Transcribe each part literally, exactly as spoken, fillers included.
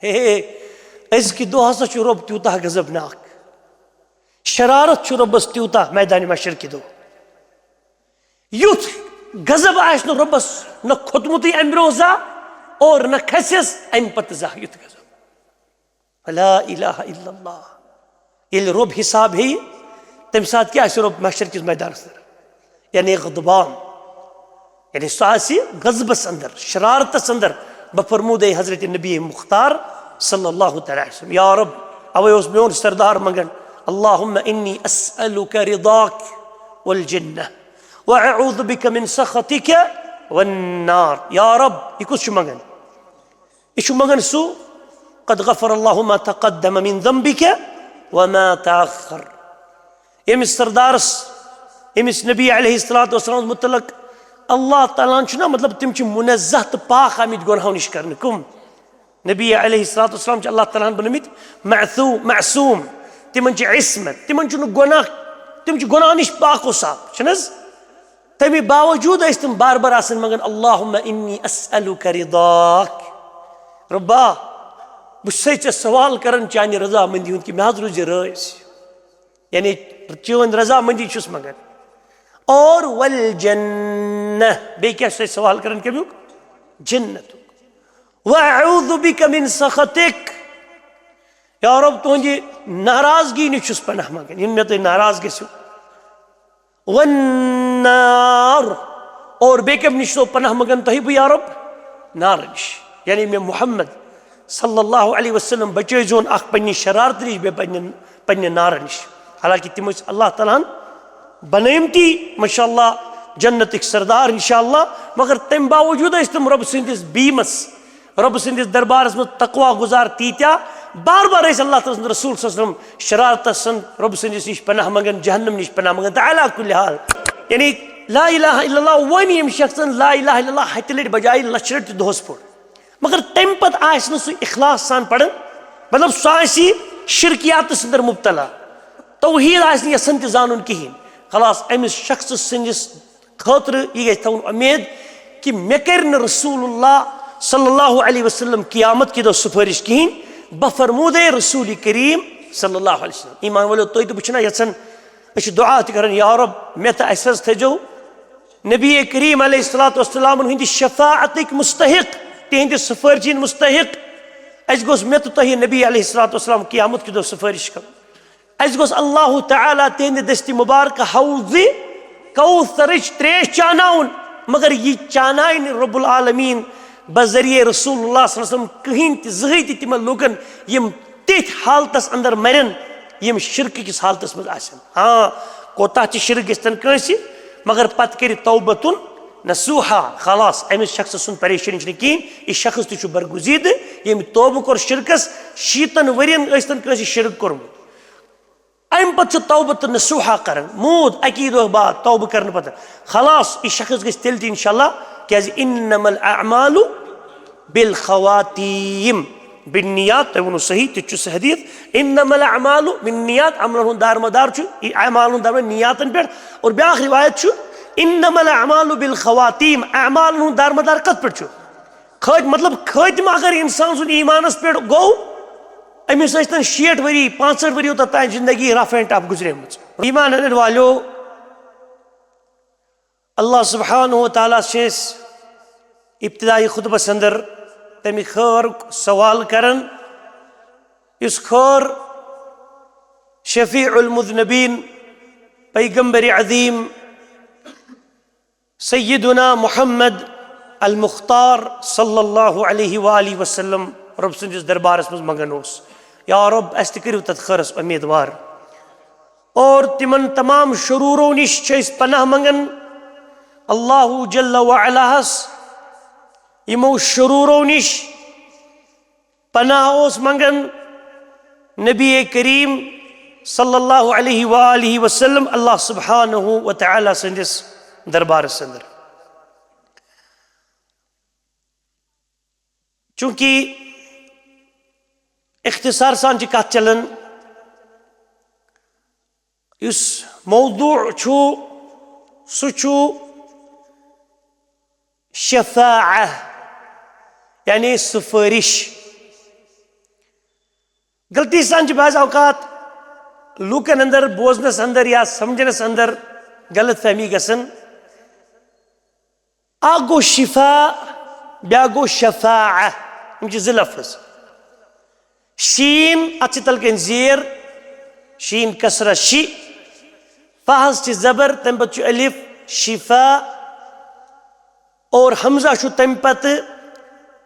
ہے، أزکہِ دۄہ ہسا چھُ رۄب تیوٗتاہ غضبناک، شرارت چھُ رۄبس تیوٗتاہ میدانِ محشر کہِ دۄہ۔ یُتھ غضب آسہِ نہٕ رۄبس نہ کھوٚتمُتٕے امہِ برونٛہہ زانٛہہ اور نہ کھسٮ۪س امہِ پتہٕ زانٛہہ یُتھ غضب۔ لا الہ الا اللہ۔ ییٚلہِ رۄب حساب ہیٚیہِ، تمہِ ساتہٕ کیٛاہ آسہِ رۄب محشر کِس میدانس اندر؟ یعنی غضبان، یعنی سُہ آسہِ غضبس اندر، شرارتس اندر۔ بفرمودے حضرت نبی مختار صلی اللہ تعالیٰ علیہ وسلم، یا رب، اوے اوس میون سردار منگان، اللہم انی اسألک رضاک والجنہ واعوذ بک من سخطک والنار۔ یا رب، یہِ کُس چھُ منگان؟ یہِ چھُ منگان سُہ، قد غفر اللہ ما تقدم من ذنبک وما تاخر۔ ییٚمِس سردارس، ییٚمِس نبی علیہ الصلوۃ والسلام متعلق اللہ تعالیٰ ہن چھُ نا، مطلب، تِم چھِ منزہ تہٕ پاک آمٕتۍ گۄناہو نِش کرنہٕ۔ کٕم؟ نبی علیہ الصلوۃ والسلام چھِ اللہ تعالیٰ ہن بنٲومٕتۍ معصو-، معصوم، تِمن چھِ عصمت، تِمن چھُنہٕ گۄناہ، تِم چھِ گۄناہ نِش پاک و صاف، چھِنہٕ حظ؟ تَمہِ باوجوٗد ٲسۍ تِم بار بار آسان منٛگان، اللہم انی اسألک رضاک۔ رۄبا، بہٕ چھُسے ژےٚ سوال کران چانہِ رضامندی ہُنٛد کہِ مےٚ حظ روٗزِ رٲضۍ۔ یعنی چٲنۍ رضامندی چھُس منٛگان۔ اور والجنہ، بیٚیہِ کیٛاہ چھُسے سوال کران کَمیُک؟ جنتُک۔ واعوذ بک من سخطک، یا رب، تُہنٛدِ ناراضگی نِش چھُس پناہ منٛگان، یِم مےٚ تُہۍ ناراض گٔژھِو۔ والنار، اور بیٚیہِ کَمہِ نِش چھُسو پناہ منٛگان تۄہہِ بہٕ، یا رب؟ نارٕ نِش۔ یعنی مےٚ محمد صلی اللہ علیہ وسلم بچٲے زیون اکھ پننہِ شرارتہٕ نِش، بیٚیہِ پننہِ، پننہِ نارٕ نِش۔ حالانکہِ تِم ٲسۍ اللہ تعالیٰ ہن بنٲومٕتی، ماشاء اللہ، جنتٕکۍ سردار، انشاء اللہ، مگر تَمہِ باوجوٗد ٲسۍ تِم رۄب سٕنٛدِس بیٖمس، رۄب سٕنٛدِس دربارس منٛز تقوی گُزار تیٖتیٛاہ، بار بار ٲسۍ اللہ تعالیٰ سٕنٛدِ رسول صلی اللہ علیہ وسلم شرارتس سن رۄب سٕنٛدِس نِش پناہ منٛگان، جہنم نِش پناہ منٛگان۔ تہٕ علی کُلِ حال، یعنی لا الہ الا اللہ ؤنۍ ییٚمہِ شخصن لا الہ الا اللہ ہتہِ لٹہِ بجایہِ لچھِ لٹہِ تہِ دۄہس پوٚر، مگر تَمہِ پتہٕ آسہِ نہٕ سُہ اخلاص سان پران، مطلب، سُہ آسہِ شرکیاتس اندر مبتلا، توحید آسہِ نہٕ یژھان تہِ زانُن کِہیٖنۍ۔ خلاص، أمِس شخص سٕنٛدِس خٲطرٕ یہِ گژھِ تھاوُن اُمید کہِ مےٚ کرِ نہٕ رسول اللہ صلی اللہ علیہ وسلم قیامت کہِ دۄہ سفٲرِش کِہیٖنۍ، بہٕ فرمودے رسول کریم صلی اللہ علیہ وسلم۔ ایمان وٲلِو، تُہۍ تہٕ بہٕ چھِنا یژھان، أسۍ چھِ دعا تہِ کران، یا رب، مےٚ تہٕ اَسہِ حظ تھٲیزیو نبی کریم علیہ الصلوۃ والسلام ہٕنٛدِ شفاعتٕکۍ مستحق، تِہنٛدِ سفٲرشی ہٕنٛدۍ مستحق۔ اَسہِ گوٚژھ مےٚ تہٕ تۄہہِ نبی علیہ الصلوۃ والسلام قیامت کہِ دۄہ سفٲرِش کرُن۔ اَسہِ گوٚژھ اللہ تعالیٰ تِہنٛدِ دٔستہِ مبارکہٕ حوضِ کوثرٕچ تریش چاناوُن، مگر یہِ چانایہِ نہٕ رب العالمین بذریعہ رسول اللہ صلی اللہ علیہ وسلم کٕہٕنۍ تہِ، زٕہٕے تہِ تِمن لوٗکن یِم تِتھۍ حالتس اندر مرن، یِم شرکہٕ کِس حالتس منٛز آسن۔ ہاں، کوتاہ تہِ شرک گژھتن کٲنٛسہِ، مگر پتہٕ کرِ توبتن نصوحا۔ خلاص، أمِس شخص سُنٛد پریشٲنی چھنہٕ کِہیٖنۍ، یہِ شخص تہِ چھُ برگزیدٕ، ییٚمۍ توبہٕ کوٚر شرکس، شیٖتن ؤرین ٲسۍتن کٲنٛسہِ شرک کوٚرمُت۔ امہِ پتہٕ چھُ توبہٕ تہٕ نصوحا کران، موٗد اکی دۄہ بعد توبہٕ کرنہٕ پتہٕ۔ خلاص، یہِ شخص گژھِ تیٚلہِ تہِ انشاءاللہ، کیازِ انما الاعمال بالخواتیم، بالنیات، تۄہہِ ووٚنوُ صحیح، تہِ چھُ سُہ حدیث، انما الاعمال بالنیات، عملن ہُنٛد دارمدار چھُ، یہِ اعمالن ہُنٛد دارمدار نیاتن پٮ۪ٹھ۔ اور بیاکھ روایت چھُ، انما الاعمال بالخواتیم، اعمالن ہُنٛد دارمدار کتھ پٮ۪ٹھ چھُ؟ خٲت-، مطلب، خٲتمہٕ اگر انسان سُنٛد ایمانس پٮ۪ٹھ گوٚو، أمِس ٲسۍ تن شیٹھ ؤری، پانٛژہٲٹھ ؤری، یوٗتاہ تام زندگی رف اینڈ ٹف گُزریمٕژ۔ ایمان انن والیو، اللہ سبحانہ و تعالیٰ چھِ أسۍ ابتدائی خطبس اندر تمہِ خٲرُک سوال کران، یُس خٲر شفیع المذنبین، پیغمبر عظیم، سیدنا محمد المختار صلی اللہ علیہ وآلہ وسلم رب سٕنٛدِس دربارس منٛز منگان اوس، یا رب، اسہِ تہِ کٔرِو تتھ خٲرس امیدوار۔ اور تِمن تمام شروٗرو نِش چھِ أسۍ پناہ منگان اللہ جل وعلاہس، یِمو شروٗرو نِش پناہ اوس منگان نبی کریم صلی اللہ علیہ وآلہ وسلم اللہ سبحانہ و تعالیٰ سٕنٛدِس دربارس اندر۔ چونکہ اختصار سان چھِ کتھ چلان، یُس موضوع چھُ، سُہ چھُ شفاعہ، یعنی سفٲرِش۔ غلطی سان چھِ بعض اوقات لوٗکن اندر، بوزنس اندر یا سمجھنس اندر غلط فہمی گژھان۔ اکھ گوٚو شفا، بیٛاکھ گوٚو شفاعہ۔ یِم چھِ زٕ لفظ۔ شیٖن، اتھ چھِ تَلہٕ کَنۍ زیر، شیٖن کسرہ شی، فاہس چھِ زبر، تَمہِ پتہٕ چھُ الف، شفا، اور حمزہ چھُ تَمہِ پتہٕ،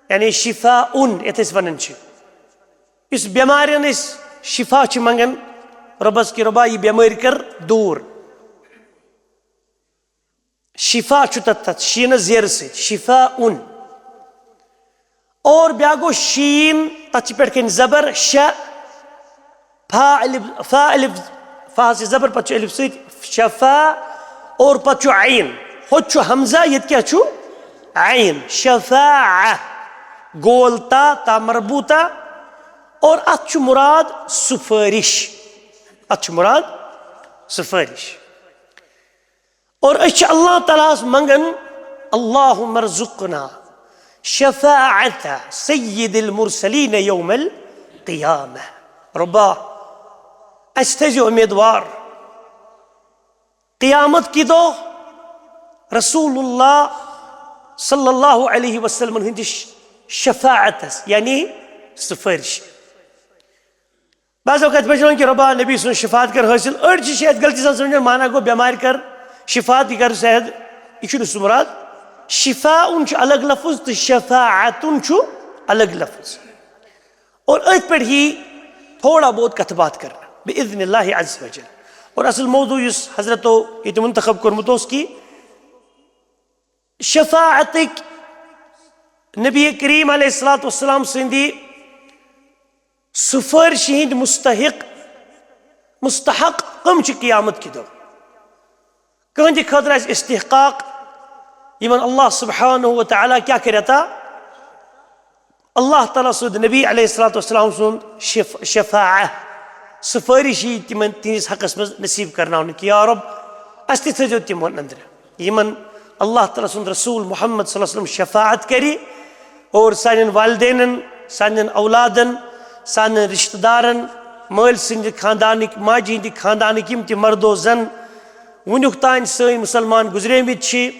یعنی شفا ان، یتھ أسۍ ونان چھِ۔ یُس بٮ۪مارٮ۪ن أسۍ شفا چھِ منگان رۄبس کہِ رۄبا، یہِ بٮ۪مٲرۍ کر دوٗر۔ شفا چھُ تتھ، تتھ شیٖنس زیرٕ سۭتۍ، شفا ان۔ اور بیٛاکھ گوٚو شیٖن، تتھ چھِ پٮ۪ٹھ کَنۍ زبر، شہ، فا الف، فا الف، فاہس چھِ زبر، پتہٕ چھُ الف سۭتۍ شفا، اور پتہٕ چھُ عین۔ ہوٚتہِ چھُ حمزہ، ییٚتہِ کیٛاہ چھُ؟ عین۔ شفاعہ، گول تا، تا مربوطہ، اور اتھ چھُ مراد سفٲرِش۔ اتھ چھُ مراد سفٲرِش۔ اور أسۍ چھِ اللہ تعالیٰ ہس منگان، اللہم ارزقنا شفاعت سید المرسلین یوم القیامہ۔ رۄبا، اسہِ تھٲیزِ امیدوار قیامت کہِ دۄہ رسول اللہ صلی اللہ علیہ وسلمن ہٕنٛدِس شفاعتس، یعنی سفٲرِش۔ بعض اوقات پٲٹھۍ چھِ وَنان کہِ رۄبا نبی سٕنٛز شفاعت کر حٲصِل۔ أڑۍ چھِ شاید غلطی سان سمجھان، مانا گوٚو بٮ۪مارِ کر شفاعت، یہِ کر صحت، یہِ چھُنہٕ سُہ مُراد۔ شفا اُن چھُ الگ لفظ تہٕ شفاعتُن چھُ الگ لفظ۔ اور أتھۍ پٮ۪ٹھ یی تھوڑا بہت کتھ باتھ کرنہٕ بإذن اللہ عز وجل۔ اور اصل موضوع یُس حضرتو ییٚتہِ منتخب کوٚرمُت اوس کہِ شفاعتٕکۍ نبی کریم علیہ الصلوۃ والسلام سٕنٛدِ سفٲرشہِ ہٕنٛدۍ مستحق، مستحق کم چھِ قیامت کہِ دۄہ؟ کٕہٕنٛدِ خٲطرٕ آسہِ استحقاق، یِمن اللہ سبحانہ و تعالیٰ کیٛاہ کرِ عطا؟ اللہ تعالیٰ سُنٛد نبی علیہ الصلوۃ والسلام سُنٛد شف-، شفاعہ، سفٲرِش یی تِمن تِہنٛدِس حقس منٛز نصیب کرناونہٕ کہِ یا رب، اسہِ تہِ تھٲیزیو تِمن أنٛدرٕ، یِمن اللہ تعالیٰ سُنٛد رسول محمد صلی اللہ علیہ وسلم شفاعت کرِ اور سانٮ۪ن والدینن، سانٮ۪ن اولادن، سانٮ۪ن رشتہٕ دارن، مٲلۍ سٕنٛدِ خاندانٕکۍ، ماجہِ ہٕنٛدِ خاندانٕکۍ یِم تہِ مرد و زن وُنیُک تام سٲنۍ مُسلمان گُزریمٕتۍ چھِ،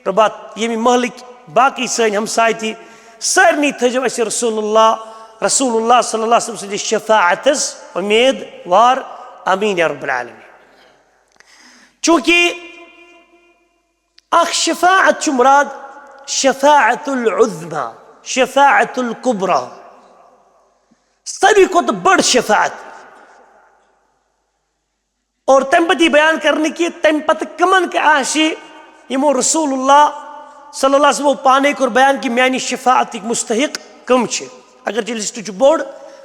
رۄبا، ییٚمہِ محلٕکۍ باقٕے سٲنۍ ہمساے تہِ، سارنٕے تھٲیزیو اَسہِ رسول اللہ، رسول اللہ صلی اللہ علیہ وسلم سٕنٛدِس شفاعتس اُمید وار۔ آمین یا رب العالمین۔ چونکہ اکھ شفاعت چھُ مراد شفاعت العظمی، شفاعت الکبری، ساروی کھۄتہٕ بٔڑ شفاعت۔ اور تمہِ پتہٕ یی بیان کرنہٕ کہِ تمہِ پتہٕ کمن کہِ آسہِ یِمو رسول اللہ صلی اللہ علیہ وسلم پانے کوٚر بیان کہِ میانہِ شفاعتٕکۍ مستحق کم چھِ۔ اگرچہِ لسٹ چھُ بوٚڑ،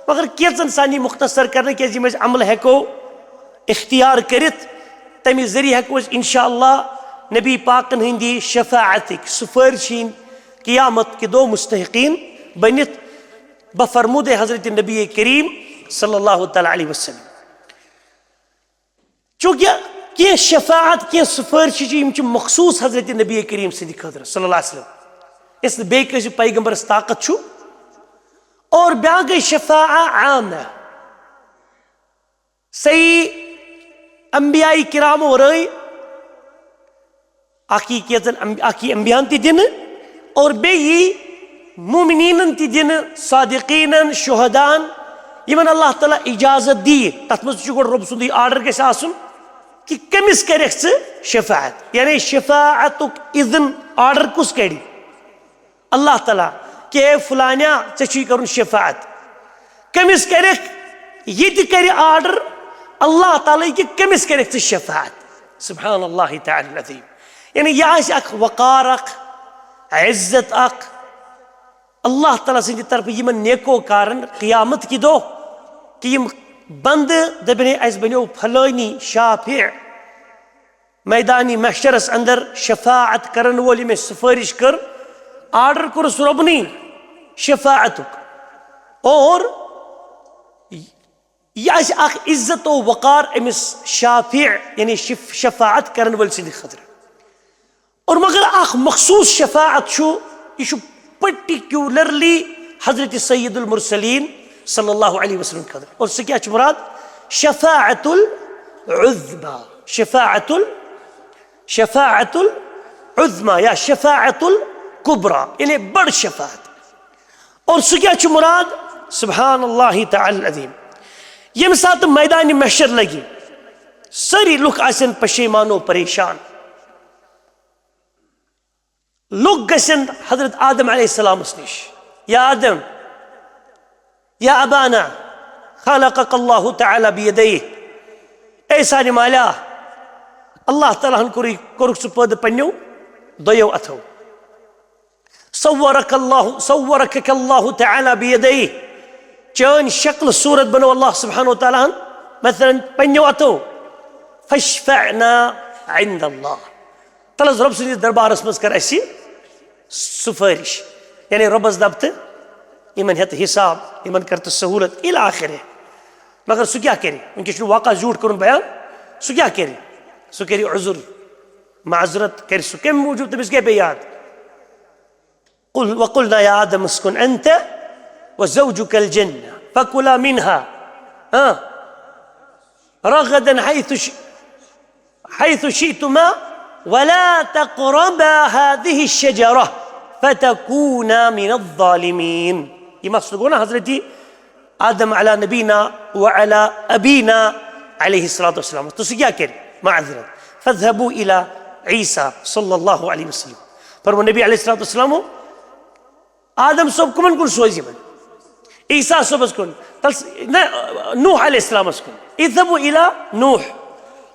مگر کینٛژن سان یی مختصر کرنہٕ، کیازِ یِم أسۍ عمل ہٮ۪کو اختیار کٔرِتھ، تمہِ ذٔریعہٕ ہٮ۪کو أسۍ انشاءاللہ نبی پاکن ہٕنٛدِ شفاعتٕکۍ، سفٲرشہِ ہٕنٛدۍ قیامت کہِ دۄہ مستحقین بٔنِتھ بفرمودِ حضرت نبی کریم صلی اللہ تعالیٰ علیہ وسلم۔ چونکہ کینٛہہ شفاعت، کینٛہہ سفٲرشہِ چھِ، یِم چھِ مخصوص حضرت نبی کریم سٕنٛدِ خٲطرٕ صلی اللہ علیہ وسلم، یۄس نہٕ بیٚیہِ کٲنٛسہِ پیغمبرس طاقت چھُ۔ اور بیٛاکھ گٔے شفاعہ عامہ، صحیح انبیاء کرام ورٲے، اکھ یی کینٛژن انب-، اکھ یی انبیاہن تہِ دِنہٕ، اور بیٚیہِ یی مومنیٖنن تہِ دِنہٕ، صادقیٖنن، شہداہن، یِمن اللہ تعالیٰ اجازت دِیہِ۔ تتھ منٛز تہِ چھُ گۄڈٕ رۄب سُنٛدُے آرڈر گژھِ آسُن کہِ کٔمِس کرکھ ژٕ شفاعت، یعنی شفاعتُک اذن، آرڈر کُس کرِ؟ اللہ تعالیٰ، کہ اے فلانیا، ژےٚ چھُے کرُن شفاعت۔ کٔمِس کرکھ؟ یہِ تہِ کرِ آرڈر اللہ تعالیٰ کہِ کٔمِس کرکھ ژٕ شفاعت۔ سبحان اللہ تعالیٰ العظیم۔ یعنی یہِ آسہِ اکھ وقار، اکھ عزت، اکھ اللہ تعالیٰ سٕنٛدِ طرفہٕ یِمن نیکوکارن قیامت کہِ دۄہ، کہِ یِم بندٕ دٔپِن، ہے، اسہِ بنیو فلٲنی شافع، میدانی محشرس اندر شفاعت کرن وول، ییٚمۍ سفٲرِش کٔر، آرڈر کوٚرُس رۄبنٕے شفاعتُک۔ اور یہِ آسہِ اکھ عزت و وقار أمِس شافع، یعنی شف-، شفاعت کرن وٲلۍ سٕنٛدِ خٲطرٕ۔ اور مگر اکھ مخصوص شفاعت چھُ، یہِ چھُ پرٹیکولرلی حضرت سید المرسلین صلی اللہ علیہ وسلم خٲطرٕ۔ اور سُہ کیٛاہ چھُ مراد؟ شفاعت العظما، شفاعت ال شفاعت العظما یا شفاعت الکبریٰ، یعنی بڑ شفاعت۔ اور سُہ کیٛاہ چھُ مراد؟ سبحان اللہ تعالی العظیم۔ ییٚمہِ ساتہٕ میدانِ محشر لگہِ، سٲری لُکھ آسن پشیمان و پریشان۔ لُکھ گژھن حضرت آدم علیہ السلامس نِش، یا آدم، یا ابانا، خلقک اللہ تعالی بیدیہ، اے سانہِ مالیٰ، اللہ تعالیٰ ہن کوٚرُے، کوٚرُکھ ژٕ پٲدٕ پننیو دۄیو اتھو۔ صورک اللہ، صورکک اللہ تعالی بیدیہ، چٲنۍ شکل صورت بنو اللہ سبحانہ و تعالیٰ ہن، مثلاً، پننیو اتھو۔ فاشفعنا عند اللہ، تل حظ رۄب سٕنٛدِس دربارس منٛز کر اسہِ سفٲرِش، یعنی رۄبس دپ تہٕ یِمن ہیٚتہٕ حساب، یِمن کر تہٕ سہوٗلت الی آخرہ۔ مگر سُہ کیٛاہ کرِ؟ وٕنکیٚس چھُنہٕ واقعہ زیوٗٹھ کوٚرمُت بیان۔ سُہ کیٛاہ کرِ؟ سُہ کرِ عذر، معذرت کرِ سُہ۔ کمہِ موٗجوٗب؟ تٔمِس کیٛاہ پیٚیہِ یاد؟ قل وقلنا یا آدم اسکن انت وزوجک الجنہ فکلا منها، ہاں، رغدا حیث ش- حیث شئتما ولا تقربا هذه الشجرة فتکونا من الظالمین۔ یہِ مسلہٕ گوٚو نا حضرت آدم علی نبینا و علی ابینا علیہ الصلوۃ والسلام۔ تو سُہ کیٛاہ کرِ؟ معذرت۔ فاذهبوا الی عیسیٰ صلی اللہ علیہ وسلم۔ فرموو نبی علیہ الصلوۃ والسلام، آدم صٲب کمن کُن سوزِ یِمن؟ عیسیٰ صٲبس کُن۔ تل س-، نہ، نوح علیہ السلامس کُن۔ اذهبوا الی نوح۔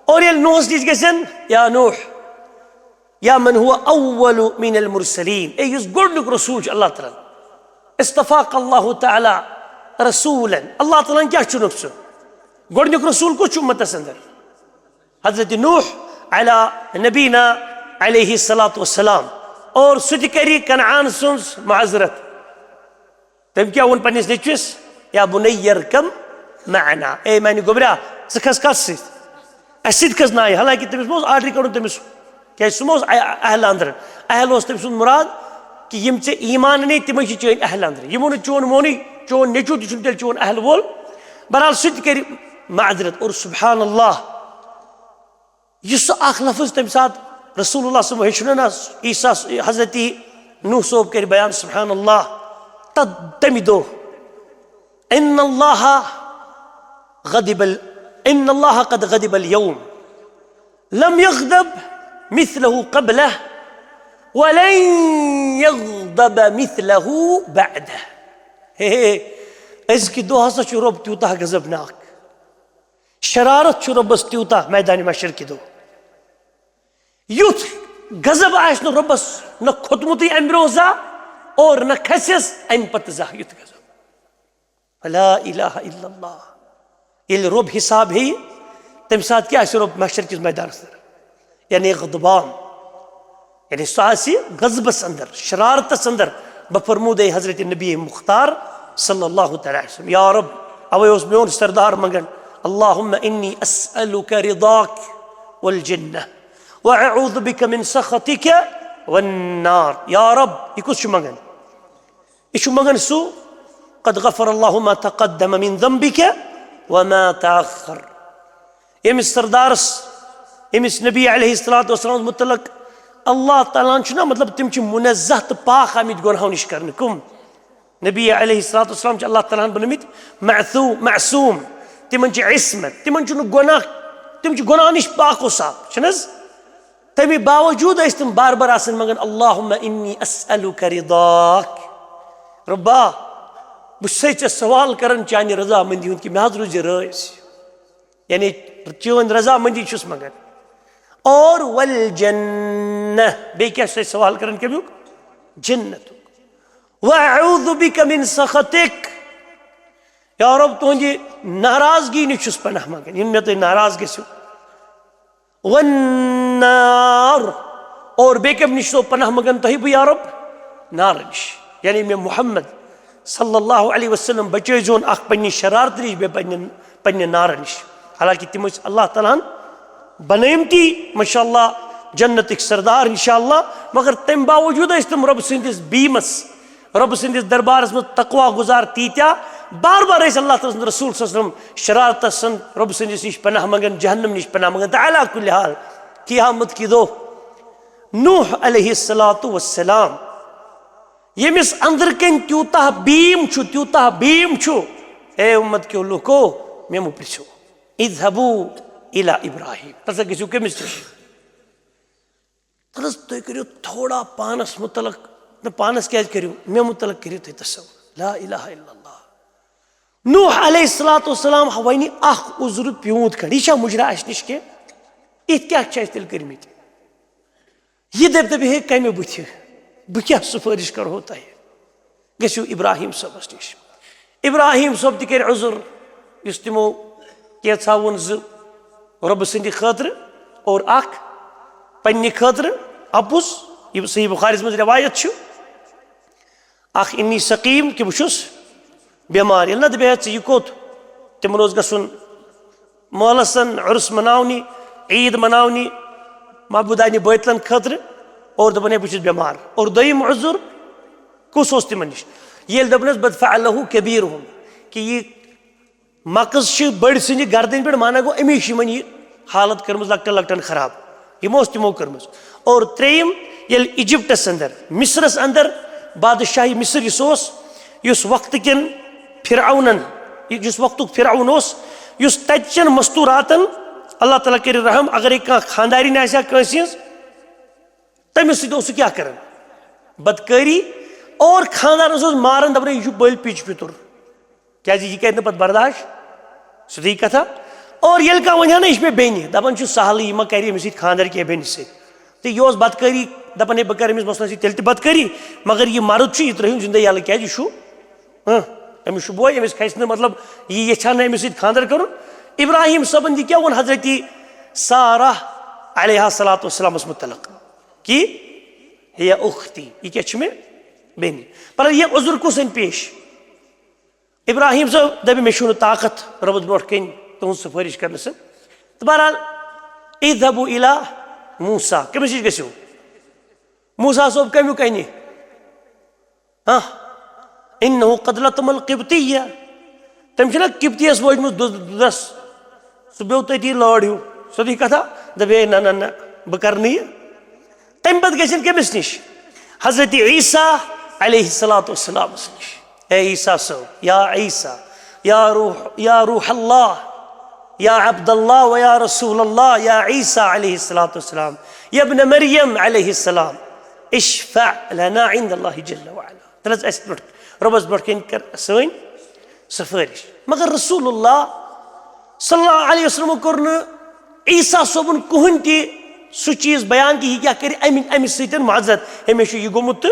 اور ییٚلہِ نوحس نِش گژھن، یا نوح، یا من هو اول من المرسلین، اے یُس گۄڈنیُک رسول چھُ اللہ تعالیٰ ہن، اصطفاک اللہ تعالیٰ رسولا، اللہ تعالیٰ ہن کیٛاہ چُنُکھ ژٕ؟ گۄڈنیُک رسول کُس چھُ اُمتس اندر؟ حضرت نوح علی نبینا علیہ الصلوۃ والسلام۔ اور سُہ تہِ کری کنعان سٕنٛز معذرت۔ تٔمۍ کیٛاہ ووٚن پننِس نیٚچوِس؟ یا بنی ارکب معنا، اے میانہِ گوٚبریا، ژٕ کھس کتھ سۭتۍ؟ اسہِ سۭتۍ کھس نایہِ، حالانکہ تٔمِس ما اوس آلریڈی کڑُن تٔمِس، کیازِ سُہ ما اوس اہ-، اہل اندر۔ اہل اوس تٔمۍ سُنٛد مراد کہ یِم ژےٚ ایمان انے، تِمے چھِ چٲنۍ اہل اندر۔ یِمو نہٕ چون مونُے، چون نیٚچو تہِ چھُنہٕ تیٚلہِ چون اہل وول۔ بہرحال سُہ تہِ کرِ معذرت۔ اور سبحان اللہ، یُس سُہ اکھ لفظ تمہِ ساتہٕ رسول اللہ صلی اللہ علیہ وسلم ہیٚچھنو نا، عیسیٰ، حضرت نوح صٲب کرِ بیان، سبحان اللہ، تد-، تمہِ دۄہ، ان اللہ غضب ال-، ان اللہ قد غضب الیوم لم یغضب مثلہ قبلہ ولن یغضب مثلہ بعدہ۔ ہے، ہے، أزکہِ دۄہ ہسا چھُ رۄب تیوٗتاہ غضبناک۔ شرارت چھُ رۄبس تیوٗتاہ میدانِ محشر کہِ دۄہ۔ یُتھ غضب آسہِ نہٕ رۄبس نہ کھوٚتمُتٕے امہِ برونٛہہ زانٛہہ اور نہ کھسٮ۪س امہِ پتہٕ زانٛہہ یُتھ غضب۔ لا الہ الا اللہ۔ ییٚلہِ رۄب حساب ہیٚیہِ، تمہِ ساتہٕ کیٛاہ آسہِ رۄب محشر کِس میدانس اندر؟ یعنی غضبان۔ یعنی سُہ آسہِ غضبس اندر، شرارتس اندر، بفرمودے حضرت نبی مختار صلی اللہ تعالیٰ علیہ وسلم، یا رب، اوے اوس میون سردار منگان، اللہم انی اسألک رضاک والجنہ واعوذ بک من سخطک والنار۔ یا رب، یہ کس چھُ منگان؟ یہ چھُ منگان سُہ، قد غفر اللہ ما تقدم من ذنبک وما تأخر۔ ییٚمِس سردارس، ییٚمِس نبی علیہ الصلوۃ والسلام متعلق اللہ تعالیٰ ہن چھُ نا، مطلب، تِم چھِ منزہ تہٕ پاک آمٕتۍ گۄنہو نِش کرنہٕ۔ کٕم؟ نبی علیہ الصلوۃ والسلام چھِ اللہ تعالیٰ ہن بنٲومٕتۍ معصوم، معصوم۔ تِمن چھِ عصمت، تِمن چھُنہٕ گۄناہ، تِم چھِ گۄناہ نِش پاک و صاف، چھِنہٕ حظ؟ تَمہِ باوجوٗد ٲسۍ تِم بار بار آسان منٛگان، اللہم انی اسألک رضاک۔ رۄبا، بہٕ چھُسے ژےٚ سوال کران چانہِ رضامندی ہُنٛد کہِ مےٚ حظ روٗزِ رٲضۍ۔ یعنی چٲنۍ رضامندی چھُس منٛگان۔ اور والجنہ، بیٚیہِ کیٛاہ چھُسے سوال کران کَمیُک؟ جنتُک۔ واعوذ بک من سخطک۔ یا رب، تُہنٛدِ ناراضگی نِش چھُس پناہ منٛگان، یِم مےٚ تُہۍ ناراض گٔژھِو۔ والنار، اور بیٚیہِ کَمہِ نِش چھُسو پناہ منٛگان تۄہہِ بہٕ، یا رب؟ نارٕ نِش۔ یعنی مےٚ محمد صلی اللہ علیہ وسلم بچٲے زیون اکھ پننہِ شرارتہٕ نِش، بیٚیہِ پننہِ، پننہِ نارٕ نِش۔ حالانکہ تِم ٲسۍ اللہ تعالیٰ ہن بنٲومٕتی، ماشاء اللہ، جنتٕکۍ سردار، انشاء اللہ، مگر تَمہِ باوجوٗد ٲسۍ تِم رۄب سٕنٛدِس بیٖمس، رۄب سٕنٛدِس دربارس منٛز تقوی گُزار تیٖتیٛاہ، بار بار ٲسۍ اللہ تعالیٰ سٕنٛدِ رسول صلی اللہ علیہ وسلم شرارتس سان رۄب سٕنٛدِس نِش پناہ منٛگان، جہنم نِش پناہ منٛگان۔ تہٕ علی کل حال، قیامت کہِ دۄہ نوح علیہ الصلوۃ والسلام، ییٚمِس أنٛدرٕ کَنۍ تیوٗتاہ بیٖم چھُ، تیوٗتاہ بیٖم چھُ، اے اُمت کیو لوٗکو، مےٚ مہٕ پرٛژھِو۔ اذهبوا الی ابراہیم۔ تَتھ سا گٔژھِو کٔمِس نِش؟ تَتھ حظ تُہۍ کٔرِو تھوڑا پانَس مُتعلق، نہ، پانَس کیٛازِ کٔرِو؟ مےٚ مُتعلق کٔرِو تُہۍ تصور۔ لا الہ الا اللہ۔ نوح علیہ الصلوۃ والسلام وَنہِ اَکھ عذر پیوٗنٛت کھنٛڈ۔ یہِ چھا مُجرا اَسہِ نِش کینٛہہ؟ یِتھ کیٛاہ چھِ اَسہِ تیٚلہِ کٔرمٕتۍ؟ یہِ دَپہِ، دَپہِ، ہے، کَمہِ بٕتھِ؟ بہٕ کیٛاہ سُفٲرِش کَرٕہو تۄہہِ؟ گٔژھِو ابراہیم صٲبَس نِش۔ ابراہیم صٲب تہِ کَرِ عذر، یُس تِمو کینٛژھا ووٚن، زٕ رۄبہٕ سٕنٛدِ خٲطرٕ اور اَکھ پنٛنہِ خٲطرٕ۔ اَپُز، یہِ صحیح بُخاریَس منٛز رِوایت چھُ، اَکھ انی سقیم، کہِ بہٕ چھُس بٮ۪مار۔ ییٚلہِ نہ دَپہِ ہے، ژٕ یہِ کوٚت؟ تِمَن اوس گژھُن مٲلَس سَن عُرُس مَناونہِ، عیٖد مَناونہِ، معبوٗدانہِ بٲطلَن خٲطرٕ، اور دوٚپُن، ہے، بہٕ چھُس بٮ۪مار۔ اور دوٚیِم عذر کُس اوس تِمَن نِش؟ ییٚلہِ دوٚپنَس، بد فعلہ کبیرہم، کہِ یہِ مَکٕز چھِ بٔڑۍ سٕنٛدِ گردٕنۍ پٮ۪ٹھ، مانا گوٚو، أمی چھِ یِمَن یہِ حالت کٔرمٕژ لۄکٹٮ۪ن لۄکٹٮ۪ن خراب۔ یِمو ٲس تِمو کٔرمٕژ۔ اور ترٛیٚیِم، ییٚلہِ ایجپٹس اندر، مصرس اندر، بادشاہی مصر یُس اوس، یُس وقتہٕ کٮ۪ن فرعونن، یُس وقتُک فرعون اوس، یُس تتہِ چٮ۪ن مستوراتن، اللہ تعالیٰ کٔرِنۍ رحم، اگرے کانٛہہ خاندارِنۍ آسہِ ہا کٲنٛسہِ ہٕنٛز، تٔمِس سۭتۍ اوس سُہ کیٛاہ کران؟ بدکٲری۔ اور خاندارس اوس ماران، دپان، یہِ چھُ بٔلۍ پِچ پِتُر۔ کیازِ یہِ کرِ نہٕ پتہٕ برداش، سیوٚدُے کتھا۔ اور ییٚلہِ کانٛہہ ونہِ ہا نہ، یہِ چھِ مےٚ بیٚنہِ، دپان چھُ سہلٕے، یہِ ما کرِ أمِس سۭتۍ خانٛدر کینٛہہ بیٚنہِ سۭتۍ۔ تہٕ یہِ اوس بدکٲری، دپان، ہے، بہٕ کرٕ أمِس مۄسلس سۭتۍ تیٚلہِ تہِ بدکٲری، مگر یہِ مرد چھُ، یہِ ترٲیہُن زندے یَلہٕ، کیازِ یہِ چھُ، ہاں، أمِس چھُ بوے، أمِس کھسہِ نہٕ، مطلب، یہِ یژھِ ہا نہٕ أمِس سۭتۍ خانٛدر کرُن۔ ابراہیم صٲبن تہِ کیٛاہ ووٚن حضرت سارہ علیہ الصلوۃ والسلامس متعلق؟ کہ ہی اختی، یہِ کیٛاہ چھِ مےٚ بیٚنہِ۔ پر یہِ عذر کُس أنۍ پیش؟ ابراہیم صٲب دَپہِ، مےٚ چھُنہٕ طاقت رۄبَس برونٛٹھ کَنۍ تُہٕنٛز سُفٲرِش کَرنَس۔ تہٕ بہرحال، اذهبوا الی موسیٰ، کٔمِس نِش گٔژھِو؟ موسیٰ صٲب کَمیُک اَنہِ؟ ہاں، انہ قد لطم القبطیہ، تٔمۍ چھِنہ قبطیَس وٲجمٕژ دُ-، دُدَس، سُہ بیوٚو تٔتی لٲر ہیوٗ، سیوٚدُے کَتھا، دَپے، نہ، نہ، نہ، بہٕ کَرٕ نہٕ یہِ۔ تَمہِ پَتہٕ گٔژھِنۍ کٔمِس نِش؟ حضرت عیسیٰ علیہ الصلوۃ والسلامس نِش۔ اے عیسیٰ صٲب، یا عیسیٰ، یا روح، یا روح اللہ، یا عبد اللہ و یا رسول اللہ، یا عیسیٰ علیہ الصلوۃ والسلام، یا ابن مریم علیہ السلام، اشفع لنا عند اللہ جل وعلا۔ تیٚلہِ حظ اَسہِ برونٛٹھ، رۄبَس برونٛٹھ کَنہِ کَر سٲنۍ سفٲرِش۔ مگر رسول اللہ صلی اللہ علیہ وسلم کوٚر نہٕ عیسیٰ صٲبُن کٕہٕنۍ تہِ سُہ چیٖز بیان کہِ یہِ کیٛاہ کَرِ اَمہِ، اَمہِ سۭتۍ معذرت، ہے، مےٚ چھُ یہِ گوٚمُت۔ تہٕ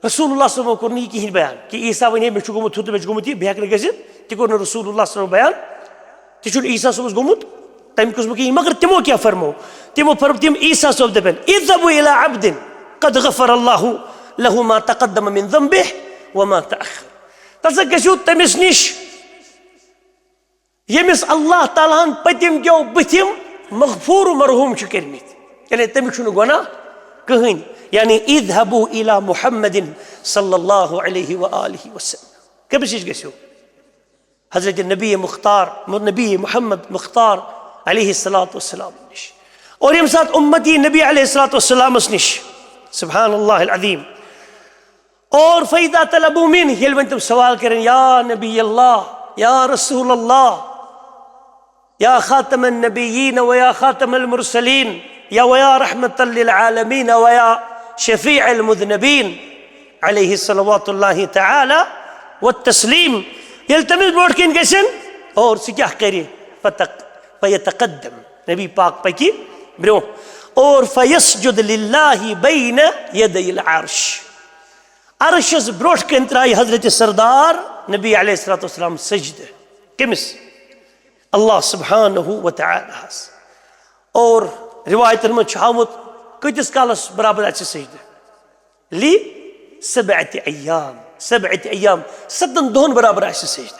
رسول اللہ صٲبَن کوٚر نہٕ یہِ کِہیٖنۍ بیان کہِ عیسیٰ وَنہِ ہے، مےٚ چھُ گوٚمُت ہُہ تہٕ مےٚ چھُ گوٚمُت یہِ، بہٕ ہٮ۪کہٕ نہٕ گٔژھِتھ۔ تہِ کوٚر نہٕ رسول اللہ صٲبَن بیان، تہِ چھُنہٕ عیسیٰ صٲبَس گوٚمُت تَمہِ قٕسمُک کِہیٖنۍ۔ مگر تِمو کیٛاہ فرموو؟ تِمو فرموو، تِم عیسیٰ صٲب دَپن، اذهبوا الی عبد قد غفر اللہ لہ ما تقدم من ذنبہ وما تأخر۔ تَتھ سا گٔژھِو تٔمِس نِش، ییٚمِس اللہ تعالیٰ ہن پٔتِم کیو بٕتھِم مغفور و مرحوم چھِ کٔرمٕتۍ، یعنی تٔمِس چھُنہٕ گۄناہ کٕہٕنۍ۔ یعنی اذهبوا الی محمد صلی اللہ علیہ وآلہ وسلم۔ کٔمِس نِش گٔژھِو؟ حضرت نبی مختار، نبی محمد مختار علیہ الصلوۃ والسلام نِش۔ اور ییٚمہِ ساتہٕ اُمتی نبی علیہ الصلوۃ والسلامس نِش، سبحان اللہ العظیم، اور فَإِذَا طَلَبُوا مِنْهُ، ییٚلہِ وۄنۍ تِم سوال کَرن، یا نبی اللہ، یا رسول اللہ، یا خاتم النبیین و یا خاتم المرسلین، یا و یا رحمت للعالمین و یا شفیع المذنبین، علیہ صلوات اللہ تعالی والتسلیم۔ ییٚلہِ تٔمِس برونٛٹھ کِنۍ گژھن، اور سُہ کیٛاہ کَرِ؟ فَتَق-، فَيَتَقَدَّمْ، نبی پاک پَکہِ برونٛہہ، اور فَيَسْجُدْ لِلَّهِ بَيْنَ يَدَيِ الْعَرْشِ۔ عرشس برونٛٹھ کَنۍ ترایہِ حضرت سردار نبی علیہ الصلوۃ والسلام سجدٕ۔ کٔمِس؟ اللہ سبحانہ و تعالیٰ ہس۔ اور روایتن منٛز چھُ آمُت، کۭتِس کالس برابر آسہِ سجدٕ؟ لی سبعت ایام، سبعت ایام، ستن دۄہن برابر آسہِ سجدٕ۔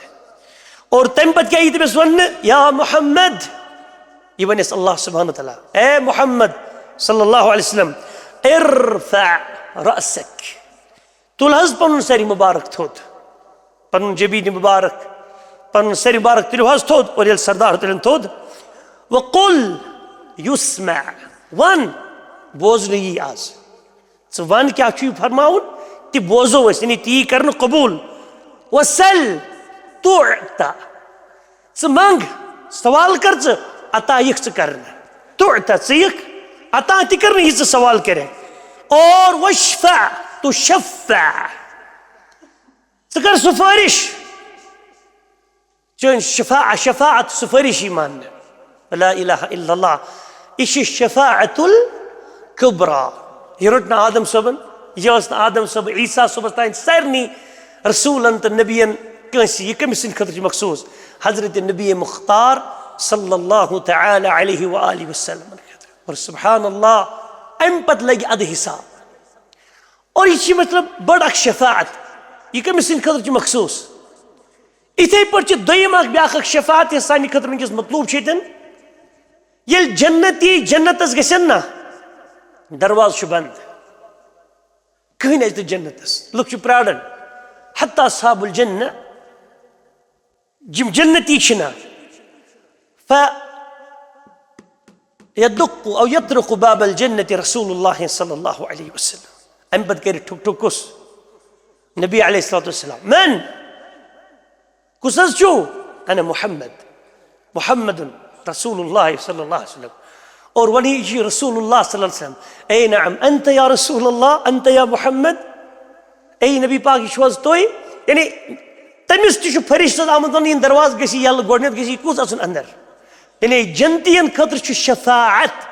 اور تمہِ پتہٕ کیٛاہ یی تٔمِس وننہٕ؟ یا محمد، یہِ ونٮ۪س اللہ سبحانہ و تعالیٰ، اے محمد صلی اللہ علیہ وسلم، ارفع رأسک، تُل حظ پنُن سر مبارک تھوٚد۔ پنُن جبین مبارک، پنُن سر مبارک تُلِو حظ تھوٚد، اور ییٚلہِ سردار تُلن تھوٚد، وقل یسمع، ون، بوزنہٕ یی آز۔ ژٕ ون کیٛاہ چھُ یہِ فرماوُن، تہِ بوزو أسۍ، یعنی تی کرنہٕ قبوٗل۔ وسل تعطا، ژٕ منٛگ، سوال کر ژٕ، عطا یِکھ ژٕ کرنہٕ۔ تعطا، ژٕ یِکھ عطا تہِ کرنہٕ یہِ ژٕ سوال کرکھ۔ اور وشفع تشفع، ژٕ کر سفٲرِش۔ چٲنۍ شفاعت، شفاعت سفٲرِش یی ماننہٕ۔ لا الہ الا اللہ۔ یہِ چھِ شفاعت الکبریٰ۔ یہِ روٚٹ نہٕ آدم صٲبن، یہِ ٲس نہٕ آدم صٲب عیسیٰ صٲبس تام، سارنٕے رسولن تہٕ نبین کٲنٛسہِ۔ یہِ کٔمِس سٕنٛدِ خٲطرٕ چھِ مخصوٗص؟ حضرت نبی مختار صلی اللہ تعالی علیہ وآلہ وسلم خٲطرٕ۔ اور سبحان اللہ، امہِ پتہٕ لگہِ ادٕ حساب۔ اور یہِ چھِ مطلب بٔڑ اکھ شفاعت۔ یہِ کٔمِس سٕنٛدِ خٲطرٕ چھِ مخصوٗص؟ یِتھے پٲٹھۍ چھِ دوٚیِم اکھ، بیٛاکھ اکھ شفاعت، یۄس سانہِ خٲطرٕ وٕنکیٚس مطلوب چھِ ییٚتٮ۪ن۔ ییٚلہِ جنتی جنتس گژھن نا، دروازٕ چھُ بنٛد، کٕہٕنۍ اژِ نہٕ جنتس، لُکھ چھِ پراران۔ حتی اصحاب الجنہ، یِم جنتی چھِ نا، ف یدق او یطرق باب الجنة رسول اللہ صلی اللہ علیہ وسلم۔ امہِ پتہٕ کرِ ٹھُک ٹھُک کُس؟ نبی علیہ الصلوۃ والسلام۔ من؟ کُس حظ چھُو؟ انا محمد، محمد رسول اللہ صلی اللہ علیہ وسلم۔ اور ونی جی رسول اللہ صلی اللہ علیہ وسلم، اے نعم انت یا رسول اللہ، انت یا محمد، اے نبی پاک، یہِ چھُو حظ تُہۍ؟ یعنی تٔمِس تہِ چھُ فرشتس آمُت وننہٕ، یِم دروازٕ گژھِ یَلہٕ، گۄڈٕنٮ۪تھ گژھِ یہِ کُس اژُن اندر؟ یعنی جنتین خٲطرٕ چھُ شفاعت،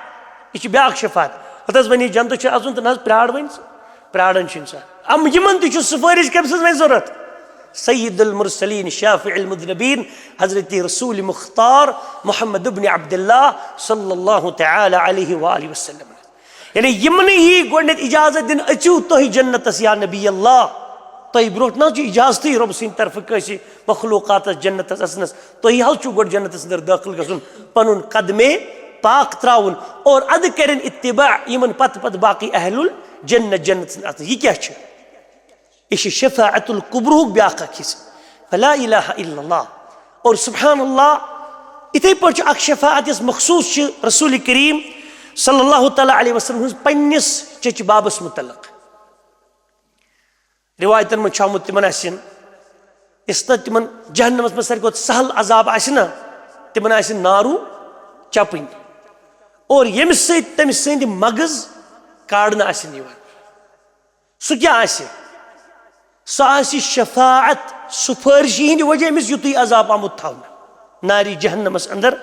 یہِ چھِ بیٛاکھ شفاعت۔ ہتہٕ حظ وۄنۍ یہِ جنتس چھُ اژُن تہٕ نہ حظ پرٛار وۄنۍ ژٕ، پرٛاران چھُ انسان۔ اَم-، یِمن تہِ چھُ سفٲرِش کٔمۍ سٕنٛز وۄنۍ ضروٗرت؟ سید المرسلین شافع المذنبین حضرت رسول مختار محمد ابن عبداللہ صلی اللہ تعالی علیہ وآلہ وسلم۔ یعنی یِمنٕے یی گۄڈٕنٮ۪تھ اجازت دِنہٕ، أژِو تُہۍ جنتس یا نبی اللہ۔ تۄہہِ برونٛٹھ نہ حظ چھُ اجازتٕے رۄب سٕنٛدِ طرفہٕ کٲنٛسہِ مخلوقاتس جنتس اژنس۔ تُہی حظ چھُو گۄڈٕ جنتس اندر دٲخل گژھُن، پنُن قدمے پاک تراوُن، اور ادٕ کرن اتباع یِمن پتہٕ پتہٕ باقی اہل الجنت جنتس اندر اژنس۔ یہِ کیٛاہ چھُ؟ یہِ چھِ شفاعت الکبریٰ ہُک بیٛاکھ اکھ حصہٕ۔ فلا الہ الا اللہ۔ اور سبحان اللہ، یِتھے پٲٹھۍ چھُ اکھ شفاعت یۄس مخصوٗص چھِ رسول کریم صلی اللہ تعالی علیہ وسلم ہٕنٛز پننِس چچہِ بابس متعلق۔ روایتن منٛز چھُ آمُت، تِمن آسن، یُس نہٕ تِمن جہنمس منٛز ساروی کھۄتہٕ سہل عذاب آسہِ نا، تِمن آسہِ نارو چپٕنۍ، اور ییٚمہِ سۭتۍ تٔمۍ سٕنٛدۍ مغز کاڑنہٕ آسن یِوان۔ سُہ کیٛاہ آسہِ؟ سُہ آسہِ شفاعت، سفٲرشی ہٕنٛدِ وجہ أمِس یُتُے عذاب آمُت تھاونہٕ نارِ جہنمس اندر۔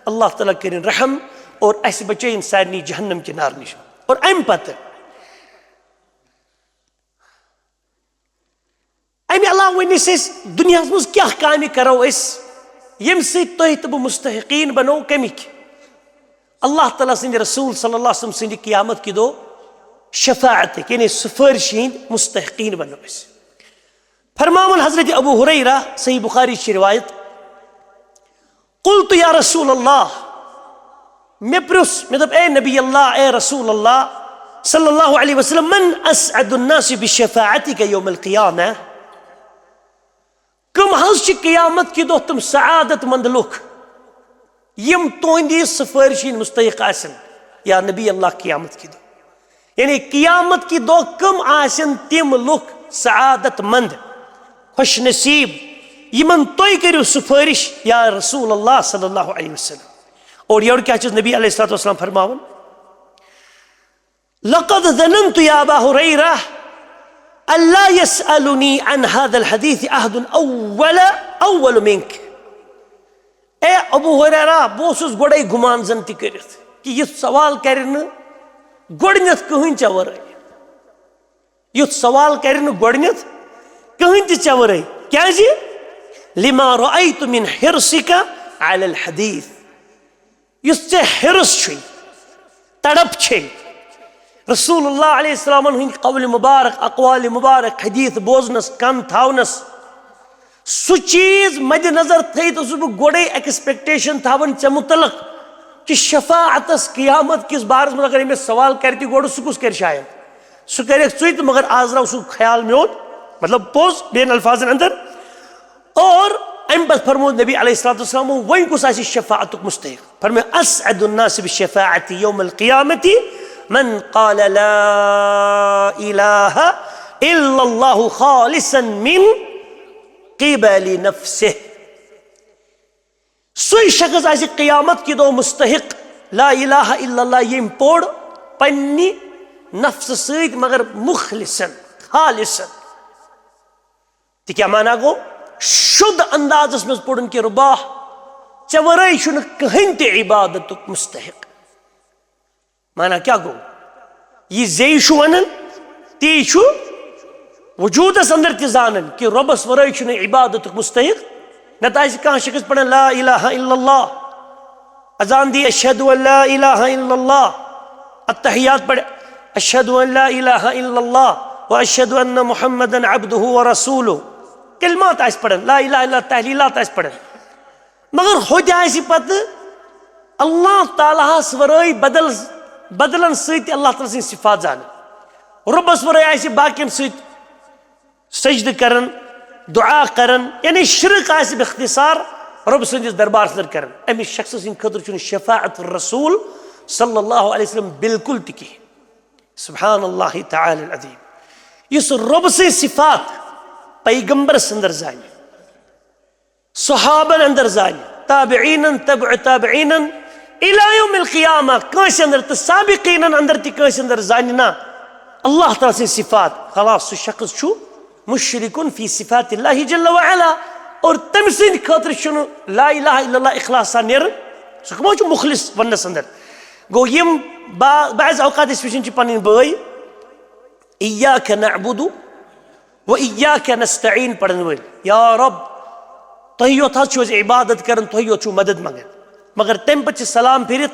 اللہ تعالیٰ کٔرِن رحم اور اسہِ بچٲیِن سارنٕے جہنم کہِ نارٕ نِش۔ اور امہِ پتہٕ، امہِ علاوٕ ؤنِو أسۍ، دُنیاہس منٛز کیٛاہ کامہِ کرو أسۍ، ییٚمہِ سۭتۍ تُہۍ تہٕ بہٕ مستحقین بنو کمِکۍ؟ اللہ تعالیٰ سٕنٛدِ رسول صلی اللہ علیہ وسلم سٕنٛدِ قیامت کہِ دۄہ شفاعتٕکۍ، یعنی سفٲرشہِ ہٕنٛدۍ مستحقین بنو أسۍ۔ فرماوان حضرت ابو ہریرہ، صحیح بخاری چھِ روایت، قلت یا رسول اللہ، مےٚ پرُژھ، مےٚ دوٚپ، اے نبی اللہ، اے رسول اللہ صلی اللہ علیہ وسلم، من اسعد الناس بشفاعتک یوم القیامہ؟ کم حظ چھِ قیامت کہِ دۄہ تِم سعادت مند لُکھ یِم تُہنٛدِ سفٲرشہِ ہٕنٛدۍ مستحق آسن، یا نبی اللہ، قیامت کہِ دۄہ؟ یعنی قیامت کہِ دۄہ کم آسن تِم لُکھ سعادت مند، خوش نصیب، یِمن تُہۍ کٔرِو سفٲرش یا رسول اللہ صلی اللہ علیہ وسلم؟ اور یورٕ کیٛاہ چھُس نبی علیہ الصلوۃ والسلام فرماوان؟ لقد ظننت یا ابا ہریرہ ان لا یسألنی عن هذا الحدیث احد اول، اول منک۔ اے ابو ہریرہ، بہٕ اوسُس گۄڈے گُمان زن تہِ کٔرِتھ کہِ یُتھ سوال کرِ نہٕ گۄڈٕنیتھ کٕہٕنۍ ژےٚ ورٲے۔ یُتھ سوال کرِ نہٕ گۄڈٕنیتھ کٕہٕنۍ تہِ ژےٚ ورٲے۔ کیازِ؟ لما رأیت من حرصک علی الحدیث۔ یُس ژےٚ حرص چھُے، تڑپ چھے، رسول اللہ علیہ السلامن ہٕنٛدۍ قول مبارک، اقوال مبارک، حدیث بوزنس، کن تھاونس، سُہ چیز مد نظر تھٲیِتھ اوسُس بہٕ گۄڈے expectation تھاوان ژےٚ متعلق کہِ شفاعتس، قیامت کِس بارس منٛز اگر أمِس سوال کرِ تہِ گۄڈٕ، سُہ کُس کرِ شاید؟ سُہ کرٮ۪کھ ژٕے تہٕ، مگر آز درٛاو سُہ خیال میون، مطلب پوٚز، بیٚین الفاظن اندر۔ پتہٕ فرموو نبی علیہ الصلوۃ والسلام، وۄنۍ کُس آسہِ شفاعتُک مستحق؟ فرموو، اسعد الناس بالشفاعة یوم القیامة من قال لا الہ الا اللہ خالصا من قبل نفسہ۔ سُے شخص آسہِ قیامت کہِ دۄہ مستحق لا الہ الا اللہ، ییٚمۍ پوٚر پننہِ نفسہٕ سۭتۍ، مگر مخلصن، خالصن۔ تہِ کیٛاہ معنی گوٚو؟ شُد اندازس منٛز پوٚرُن کہِ رۄبا، ژےٚ ورٲے چھُنہٕ کٕہٕنۍ تہِ عبادتُک مستحق۔ معنی کیٛاہ گوٚو؟ یہِ زیٚیہِ چھُ ونان، تی چھُ وجودس اندر تہِ زانان کہِ رۄبس ورٲے چھُنہٕ عبادتُک مستحق۔ نتہٕ آسہِ کانٛہہ شخص پران لا الہ الا اللہ، اذان دی اشہد ان لا الہ الا اللہ، التحیات پڑھ، اشہد ان لا الہ الا اللہ و اشہد ان محمدا عبدہ و رسولہ، کلمات آسہِ پران، لا الہ الا اللہ، تحلیلات آسہِ پران، مگر ہوٚتہِ آسہِ پتہٕ اللہ تعالیٰ ہس ورٲے بدل، بدلن سۭتۍ تہِ اللہ تعالیٰ سٕنٛدۍ صفات زانان، رۄبس ورٲے آسہِ باقین سۭتۍ سجدٕ کران، دعا کران، یعنی شرک آسہِ باختصار رۄب سٕنٛدِس دربارس اندر کران، أمِس شخص سٕنٛدِ خٲطرٕ چھُنہٕ شفاعت الرسول صلی اللہ علیہ وسلم بالکل تہِ کِہیٖنۍ۔ سبحان اللہ تعالی العظیم۔ یُس رۄب سٕنٛدۍ صفات پیغمبرس اندر زانہِ، صحابن اندر زانہِ، تابعینن، تبع تابعینن، الی یوم القیامہ کٲنٛسہِ اندر تہٕ سابقینن اندر تہِ کٲنٛسہِ اندر زانہِ نا اللہ تعالیٰ سٕنٛدۍ صفات، خلاص، سُہ شخص چھُ مشرکن فی صفات اللہ جل وعلا، اور تٔمۍ سٕنٛدِ خٲطرٕ چھُنہٕ لا الہ الا اللہ اخلاص سان نیران۔ سُہ کٕمو چھُ مخلص وننس اندر؟ گوٚو، یِم با-، بعض اوقات أسۍ وٕچھان چھِ پنٕنۍ بٲے، ایاک نعبد و ایاک نستعین پرن وٲلۍ، یا رب، تۄہہِ یوت حظ چھِو أسۍ عبادت کران، تۄہہِ یوت چھِو مدد منگان، مگر تمہِ پتہٕ چھِ سلام پھیرِتھ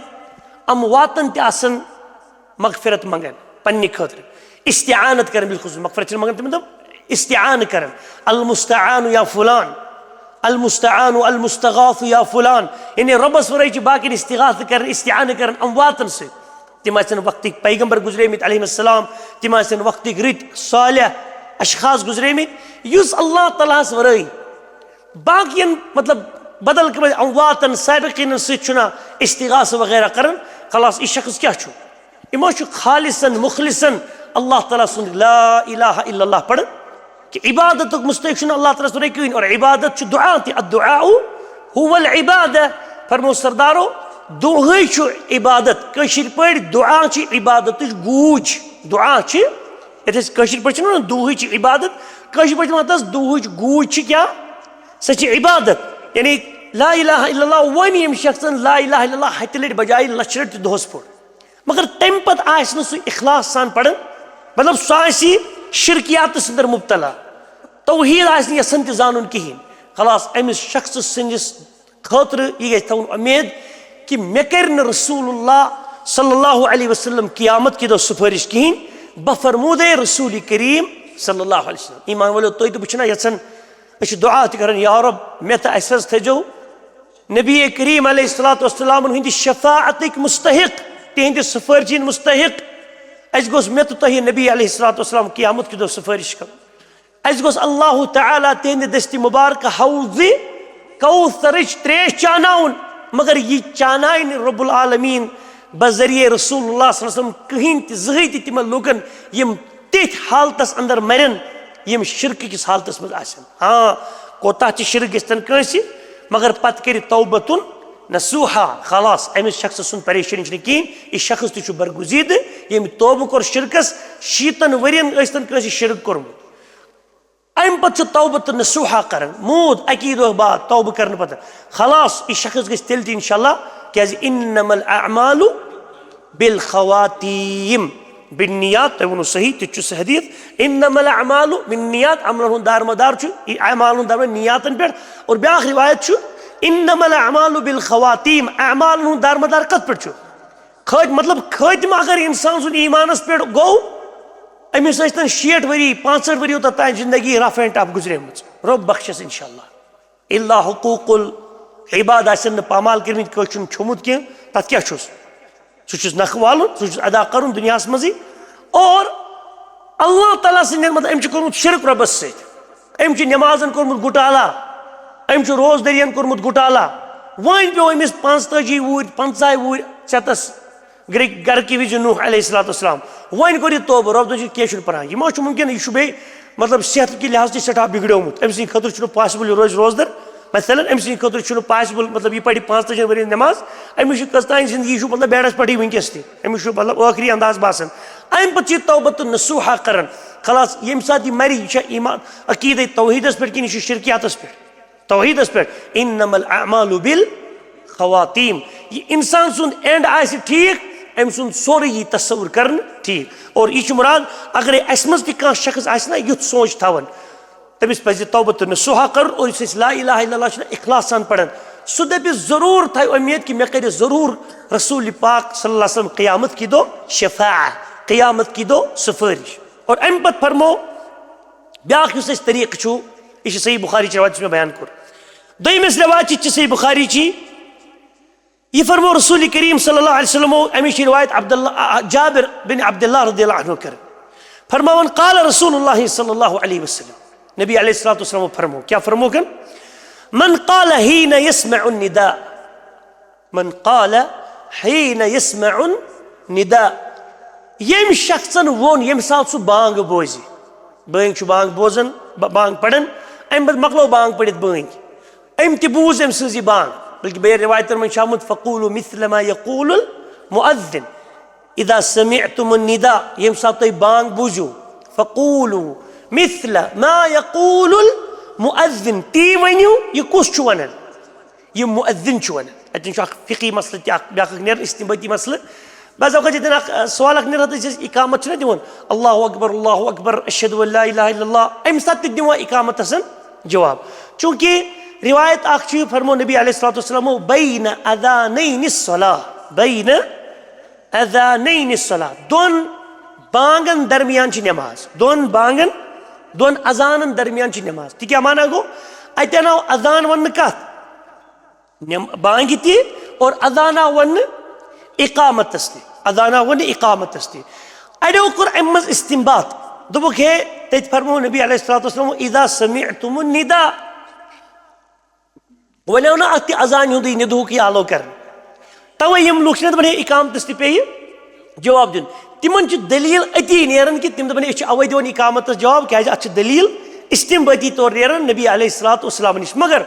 امواتن تہِ آسان مغفرت منگان پننہِ خٲطرٕ، استعانت کران، بالخصوص مغفرت چھِنہٕ منگان، تِم دَپان استعان کران، المستعان یا فلان، المستعان المستغاث یا فلان، یعنی رۄبس ورٲے چھِ باقین استغاثہ کران، استعانہ کران امواتن سۭتۍ۔ تِم آسن وقتٕکۍ پیغمبر گُزریمٕتۍ علیہم السلام، تِم آسن وقتٕکۍ رٕتۍ صالح اشخاص گُزریمٕتۍ، یُس اللہ تعالیٰ ہس ورٲے باقین، مطلب، بدل کٲنٛسہِ امواتن سابقینن سۭتۍ چھُنہ استغاثہ وغیرہ کران۔ خلاص، یہِ شخص کیٛاہ چھُ؟ یہِ ما چھُ خالصن مخلصن اللہ تعالیٰ سُنٛد لا الہ الا اللہ پران؟ کہ عبادتُک مستحق چھُنہٕ اللہ تعالیٰ ہس ورٲے کٕہٕنۍ، اور عبادت چھُ دعا تہِ، الدعاء هو العبادہ۔ فرمو سردارو، دعاہٕے چھُ عبادت۔ کٲشِر پٲٹھۍ دعا چھِ عبادتٕچ گوٗج۔ دعا چھِ، یتھ أسۍ کٲشِر پٲٹھۍ چھِ ونان دعاہٕے چھِ عبادت، کٲشِر پٲٹھۍ چھِ ونان تس دعاہٕچ گوٗج چھِ کیٛاہ؟ سۄ چھِ عبادت۔ یعنی لا الہ الا اللہ ونہِ ییٚمہِ شخصن لا الہ الا اللہ ہتہِ لٹہِ بجایہِ لچھِ لٹہِ تہِ دۄہس پوٚر، مگر تمہِ پتہٕ آسہِ نہٕ سُہ اخلاص سان پران، مطلب، سُہ آسہِ شرکیاتس اندر مبتلا، توحید آسہِ نہٕ یژھان تہِ زانُن کِہیٖنۍ۔ خلاص، أمِس شخص سٕنٛدِس خٲطرٕ یہِ گژھِ تھاوُن امید کہ مےٚ کرِ نہٕ رسول اللہ صلی اللہ علیہ وسلم قیامت کہِ دۄہ سفٲرش کِہیٖنۍ، بہٕ فرمودے رسول کریم صلی اللہ علیہ وسلم۔ ایمان وٲلِو، تُہۍ تہٕ بہٕ چھِنہ یژھان، أسۍ چھِ دعا تہِ کران، یا رب، مےٚ تہٕ اسہِ حظ تھٲیزیو نبی کریم علیہ الصلوۃ والسلامن ہٕنٛدِ شفاعتٕکۍ مستحق، تِہنٛدِ سفٲرشی ہٕنٛدۍ مستحق۔ اسہِ گوٚژھ مےٚ تہٕ تۄہہِ نبی علیہ الصلوۃ والسلام قیامت کہِ دۄہ سفٲرش کرُن۔ اسہِ گوٚژھ اللہ تعالیٰ تِہنٛدِ دٔستہِ مبارکہ حوضِ کوثرٕچ تریش چاناوُن، مگر یہِ چانایہِ نہٕ رب العالمین بذریعہ رسول اللہ صلی اللہ علیہ وسلم کٕہٕنۍ تہِ، زٕہٕے تہِ تِمن لوٗکن، یِم تِتھۍ حالتس اندر مرن، یِم شرکہٕ کِس حالتس منٛز آسن۔ ہاں، کوتاہ تہِ شرک گژھتن کٲنٛسہِ، مگر پتہٕ کرِ توبتن نصوحا۔ خلاص، أمِس شخص سُنٛد پریشٲنی چھنہٕ کِہیٖنۍ، یہِ شخص تہِ چھُ برگزیدٕ، ییٚمۍ توبہٕ کوٚر شرکس، شیٖتن ؤرین ٲسۍتن کٲنٛسہِ شرک کوٚرمُت۔ امہِ پتہٕ چھُ توبہٕ تہٕ نصوحا کران، موٗد اکی دۄہ بعد توبہٕ کرنہٕ پتہٕ۔ خلاص، یہِ شخص گژھِ تیٚلہِ تہِ انشاءاللہ، کیازِ انما الاعمال بالخواتیم، بالنیات، تۄہہِ ووٚنوُ صحیح، تہِ چھُ سُہ حدیث، انما الاعمال بالنیات، عملن ہُنٛد دارمدار چھُ، یہِ اعمالن ہُنٛد دارمدار نیاتن پٮ۪ٹھ۔ اور بیٛاکھ روایت چھُ، انما الاعمال بالخواتیم، اعمالن ہُنٛد دارمدار کتھ پٮ۪ٹھ چھُ؟ خٲت-، مطلب، خٲتمہٕ اگر انسان سُنٛد ایمانس پٮ۪ٹھ گوٚو، أمِس ٲسۍتن شیٹھ ؤری، پانٛژہٲٹھ ؤری، یوٚتتھ تام زندگی رف اینڈ ٹف گُزریمٕژ، رۄب بخشس انشاءاللہ۔ الا حقوق العباد آسن نہٕ پامال کٔرمٕتۍ، کٲنٛسہِ چھُنہٕ کھیوٚمُت کینٛہہ، تتھ کیٛاہ چھُس؟ سُہ چھُس نکھٕ والُن، سُہ چھُس ادا کرُن دُنیاہس منٛزٕے۔ اور اللہ تعالیٰ سٕنٛدٮ۪ن، مطلب، أمۍ چھُ کوٚرمُت شرک رۄبس سۭتۍ، أمۍ چھُ نٮ۪مازن کوٚرمُت گُٹالا، أمۍ چھُ روزدٔرین کوٚرمُت گُٹالا۔ وۄنۍ پیوٚو أمِس پانٛژتٲجی وُہٕرۍ، پنٛژاہ وُہٕرۍ ژٮ۪تس گرِ-، گرٕ کہِ وِزِ نوح علیہ الصلوۃ والسلام۔ وۄنۍ کوٚر یہِ توبہٕ، رۄب دوٚپُن، "کینٛہہ چھُنہٕ پرواے، یہِ ما چھُ مُمکِن، یہِ چھُ بیٚیہِ، مطلب، صحت کہِ لحاظ تہِ سٮ۪ٹھاہ بِگڑیومُت، أمۍ سٕنٛدِ خٲطرٕ چھُنہٕ پاسِبٕل یہِ روزِ روزدَر۔ مثلاً، أمۍ سٕنٛدِ خٲطرٕ چھُنہٕ پاسِبٕل، مطلب، یہِ پَرِ پانٛژتٲجی ؤرِین نٮ۪ماز، أمِس چھُ کٔژتام زِندگی چھُ، مطلب، بیڈَس پٮ۪ٹھٕے وٕنکیٚس تہِ، أمِس چھُ، مطلب، ٲخری انداز باسان۔ اَمہِ پَتہٕ چھُ یہِ توبہ تہٕ نصوٗحہ کران۔ خلاص، ییٚمہِ ساتہٕ یہِ مَرِ، یہِ چھا ایٖمان عقیٖدَے توحیٖدَس پٮ۪ٹھ کِنہٕ یہِ چھُ شرکیاتَس پٮ۪ٹھ؟ توحیٖدَس پٮ۪ٹھ، "انما الاعمال بالخواتیم"۔ یہِ اِنسان سُنٛد اینڈ آسہِ ٹھیٖک، أمۍ سُنٛد سورُے یی تصور کرنہٕ ٹھیٖک۔ اور یہِ چھُ مُراد، اگرے اَسہِ منٛز تہِ کانٛہہ شخص آسہِ نا یُتھ سونٛچ تھاوان، تٔمِس پَزِ توبہ تہٕ نصوحہ کرُن۔ اور یُس أسۍ لا الہ الا اللہ چھُنہ اخلاص سان پران، سُہ دَپہِ ضروٗر، تھایہِ اُمید کہِ مےٚ کرِ ضروٗر رسول پاک صلی اللہ علیہ وسلم قیامت کی دۄہ شفاعہ، قیامت کی دۄہ سفٲرِش۔ اور اَمہِ پتہٕ فرمو بیٛاکھ یُس اَسہِ طریٖقہٕ چھُ، یہِ چھُ صحیح بخاری چہِ روایت یُس مےٚ بیان کوٚر۔ دوٚیمِس روایت چھِ صحیح بخاری چی، یہِ فرمو رسول کریم صلی اللہ علیہ وسلم، اَمِچ چھِ روایت عبداللہ، آ، جابر بن عبداللہ رضی اللہ عنہ کٔر۔ فرماوان، قال رسول اللہ صلی اللہ علیہ وسلم، نبی علیہ الصلوۃ والسلام فرمو، کیٛاہ فرمو کن؟ من قال حین یسمع النداء، من قال حین یسمع النداء، ییٚمۍ شخصن ووٚن ییٚمہِ ساتہٕ سُہ بانگ بوزِ، بٲنگ چھُ بانگ بوزان، ب-، بانگ پران، اَمہِ پتہٕ مۄکلو بانگ پٔرِتھ بٲنگ، أمۍ تہِ بوٗز أمۍ سٕنٛز یہِ بانگ۔ بلکہِ بیٚیہِ روایتن منٛز چھُ آمُت، فقولوا مثل ما یقول المؤذن اذا سمعتم النداء، ییٚمہِ ساتہٕ تُہۍ بانگ بوٗزِو، فقولوا مثل ما یقول المؤذن، تی ؤنِو یہِ کُس چھُ ونان، یہِ مؤذن چھُ ونان۔ اتٮ۪ن چھُ اکھ فقی مسلہٕ تہِ اکھ بیاکھ اکھ نیران، استنبٲطی مسلہٕ۔ بعض اوقات ییٚتٮ۪ن اکھ، ٲ، سوال اکھ نیران، یُس أسۍ اقامت چھِنہ دِوان، اللہ اکبر، اللہ اکبر، اشہد ان لا الہ الا اللہ، امہِ ساتہٕ تہِ دِوان اقامتس جواب۔ چونکہ روایت اکھ چھِ، فرمو نبی علیہ الصلوۃ والسلام، بین اذانین الصلاۃ، بین اذانین الصلاۃ، دۄن بانگن درمیان چھِ نماز، دۄن بانگن، دۄن اذانن درمیان چھِ نماز۔ تہِ کیٛاہ معنی گوٚو؟ اتٮ۪ن آو اذان وننہٕ کتھ؟ نم-، بانگہِ تہِ اور اذان آو وننہٕ اقامتس تہِ، اذان آو وننہٕ اقامتس تہِ۔ اڑیو کوٚر امہِ منٛز استنباط، دوٚپُکھ، ہے، تتہِ فرموو نبی علیہ الصلوۃ والسلام، اذا سمعتم النداء، وۄنۍ آو نہٕ اتھ تہِ اذان ہُنٛدُے ندہُک یہِ آلو کرنہٕ۔ توے یِم لُکھ چھِنہ دپان، ہے، اقامتس تہِ پیٚیہِ جواب دیُن۔ تِمن چھُ دلیل أتی نیران کہِ تِم دپان، أسۍ چھِ اوے دِوان اقامتس جواب، کیازِ اتھ چھِ دلیل استنبٲطی طور نیران نبی علیہ الصلوۃ والسلام نِش۔ مگر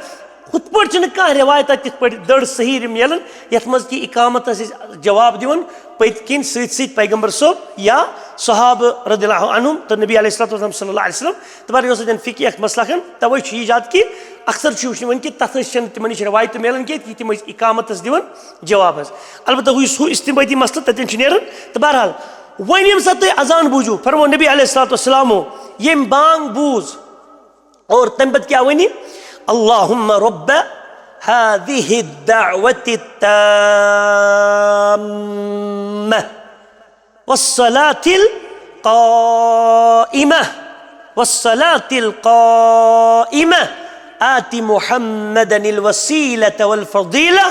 ہُتھ پٲٹھۍ چھِنہٕ کانٛہہ روایتہ تِتھ پٲٹھۍ دٔڑ صحیح رِم میلان یتھ منٛز کہِ اقامتس أسۍ جواب دِوان پٔتۍ کِنۍ سۭتۍ سۭتۍ پیغمبر صٲب یا صحابہٕ رضی اللہ عنہم تہٕ نبی علیہ الصلوۃ والسلام صلی اللہ علیہ وسلم۔ تہٕ بہرحال یہِ اوس اتٮ۪ن فقہ اکھ مسلہٕ اکھ، توے چھُ یہِ ایجاد کہِ اکثر چھُ وٕچھنہٕ وۄنۍ کہِ تتھ ٲسۍ چھنہٕ تِمن نِش روایتہٕ میلان کینٛہہ کہِ تِم ٲسۍ اقامتس دِوان جواب حظ۔ البتہ ہُہ یُس ہُہ استنبٲطی مسلہٕ تتٮ۪ن چھُ نیران۔ تہٕ بہرحال وۄنۍ ییٚمہِ ساتہٕ تُہۍ اذان بوٗزِو، فرموو نبی علیہ الصلوۃ والسلامو ییٚمۍ بانگ بوٗز اور تمہِ پتہٕ کیٛاہ ؤنِو؟ اللہم رب هذه الدعوة التامة والصلاة القائمة، والصلاة القائمة، آت محمدا الوسيلة والفضيلة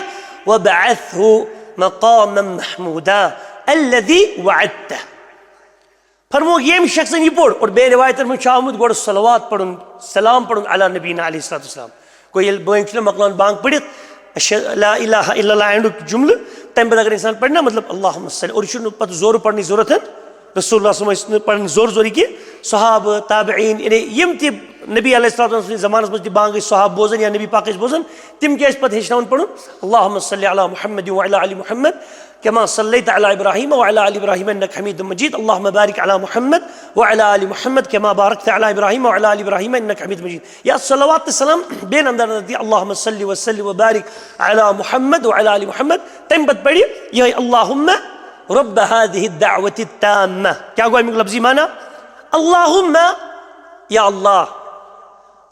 وابعثه مقاما محمودا الذي وعدته۔ فرمووُکھ، ییٚمۍ شخصن یہِ پوٚر، اور بیٚیہِ روایتن منٛز چھُ آمُت گۄڈٕ صلوات پرُن، سلام پرُن علی نبینا علیہ الصلوۃ والسلام۔ گوٚو ییٚلہِ بٲنۍ چھِ نہ مۄکلاوان بانگ پٔرِتھ، اشہد لا الہ الا اللہ اینڈُک جملہٕ، تمہِ پتہٕ اگر انسان پرِ نہ، مطلب، اللہم صلی، اور یہِ چھُنہٕ پتہٕ زورٕ پرنٕچ ضروٗرت۔ رسول اللہ صلی اللہ علیہ وسلم ٲسۍ نہٕ پران زورٕ زورٕ کہِ صحابہٕ، تابعین، یعنی یِم تہِ نبی علیہ الصلوۃ والسلام سٕنٛدِس زمانس منٛز تہِ بانگ ٲسۍ صحابہٕ بوزان یا نبی پاک ٲسۍ بوزان، تِم کیٛازِ پتہٕ ہیٚچھناوان پرُن، اللہم صلی علی محمد وعلی آل محمد، كما صليت على إبراهيم وعلى آل إبراهيم إنك حميد مجيد، اللهم بارك على محمد وعلى آل محمد كما باركت على إبراهيم وعلى آل إبراهيم إنك حميد مجيد۔ یا صلوات تہٕ سلام بیٚیہِ اندر اندر دِ، اللهم صل وسلم وبارك على محمد وعلى آل محمد۔ تمہِ پتہٕ پرِ یِہوٚے، اللهم رب هذه الدعوة التامة۔ کیٛاہ گوٚو امیُک لفظی معنی؟ اللهم، یا اللہ،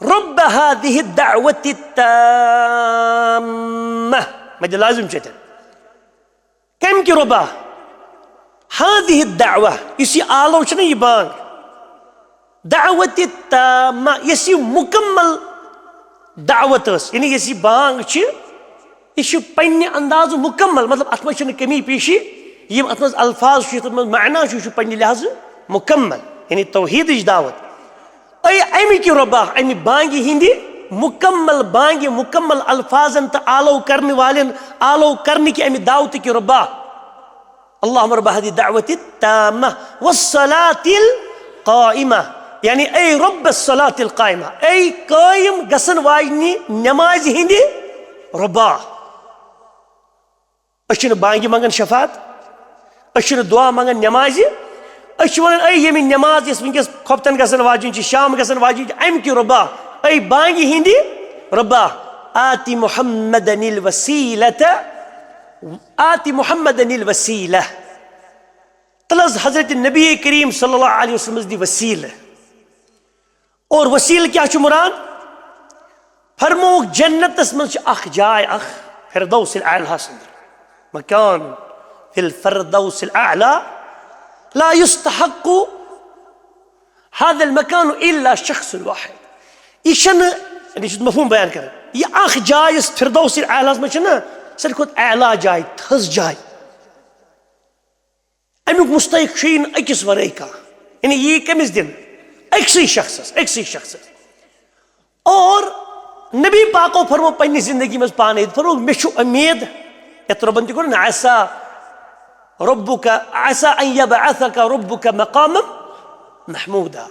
رب هذه الدعوة التامة۔ مد لازم چھُ اتٮ۪ن۔ کمہِ کہِ رۄبا؟ هذه الدعوة، یُس یہِ آلو چھُنہ، یہِ بانگ، دعوت تامہ، یۄس یہِ مکمل دعوت ٲس، یعنی یۄس یہِ بانگ چھِ، یہِ چھِ پننہِ اندازٕ مکمل، مطلب، اتھ منٛز چھنہٕ کمی پیشی، یِم اتھ منٛز الفاظ چھِ، یتھ منٛز معنی چھُ، یہِ چھُ پننہِ لحاظٕ مکمل، یعنی توحیدٕچ دعوت۔ اے امہِ کہِ رۄبا، امہِ بانگہِ ہِنٛدِ مکمل بانگہِ، مکمل الفاظن تہٕ آلو کرنہٕ والٮ۪ن آلو کرنہٕ کہِ امہِ دعوتہٕ کہِ رۄبا، اللہم رب هذه الدعوة التامة والصلاة القائمة، یعنی اے رب الصلاة القائمة، اے قٲیِم گژھن واجنہِ نمازِ ہٕنٛدِ رۄبا۔ أسۍ چھِنہٕ بانگہِ منگان شفاعت، أسۍ چھِنہٕ دعا منگان نمازِ، أسۍ چھِ ونان، اے ییٚمہِ نماز یۄس وٕنکیٚس خۄفتن گژھن واجِنۍ چھِ، شام گژھن واجِنۍ چھِ، امہِ کہِ رۄبا، اے بانگہِ ہٕنٛدِ رۄبا، آتِ محمدن الوسیلة، آتِ محمدن الوسیلة۔ تلہٕ حض حضرت نبی کریم صلی اللہ علیہ وسلم دی وسیلہٕ۔ اور وسیلہٕ کیٛاہ چھُ مراد؟ فرمووُکھ، جنتس منٛز چھِ اکھ جاے، اکھ فردوس الاعلیٰ ہس اندر، مکان فی الفردوس الاعلیٰ لا یستحق هذا المکان الا شخص واحد۔ یہِ چھَنہٕ، یعنی یہِ چھُ مفہوم بیان کران، یہِ اکھ جاے یۄس فردوس الاعلیٰ ہس منٛز چھِ نا، ساروی کھۄتہٕ اعلیٰ جاے، تھٔز جاے، امیُک مستحق چھُے نہٕ أکِس ورٲے کانٛہہ۔ یعنی یی کٔمِس دِنہٕ؟ أکسٕے شخصس، أکسٕے شخصس۔ اور نبی پاکو فرمو پننہِ زندگی منٛز پانے، فرمو، مےٚ چھُ امید، یتھ رۄبن تہِ کوٚر نا، عسیٰ ربک، عسیٰ ان یبعثک ربک مقاما محمودا۔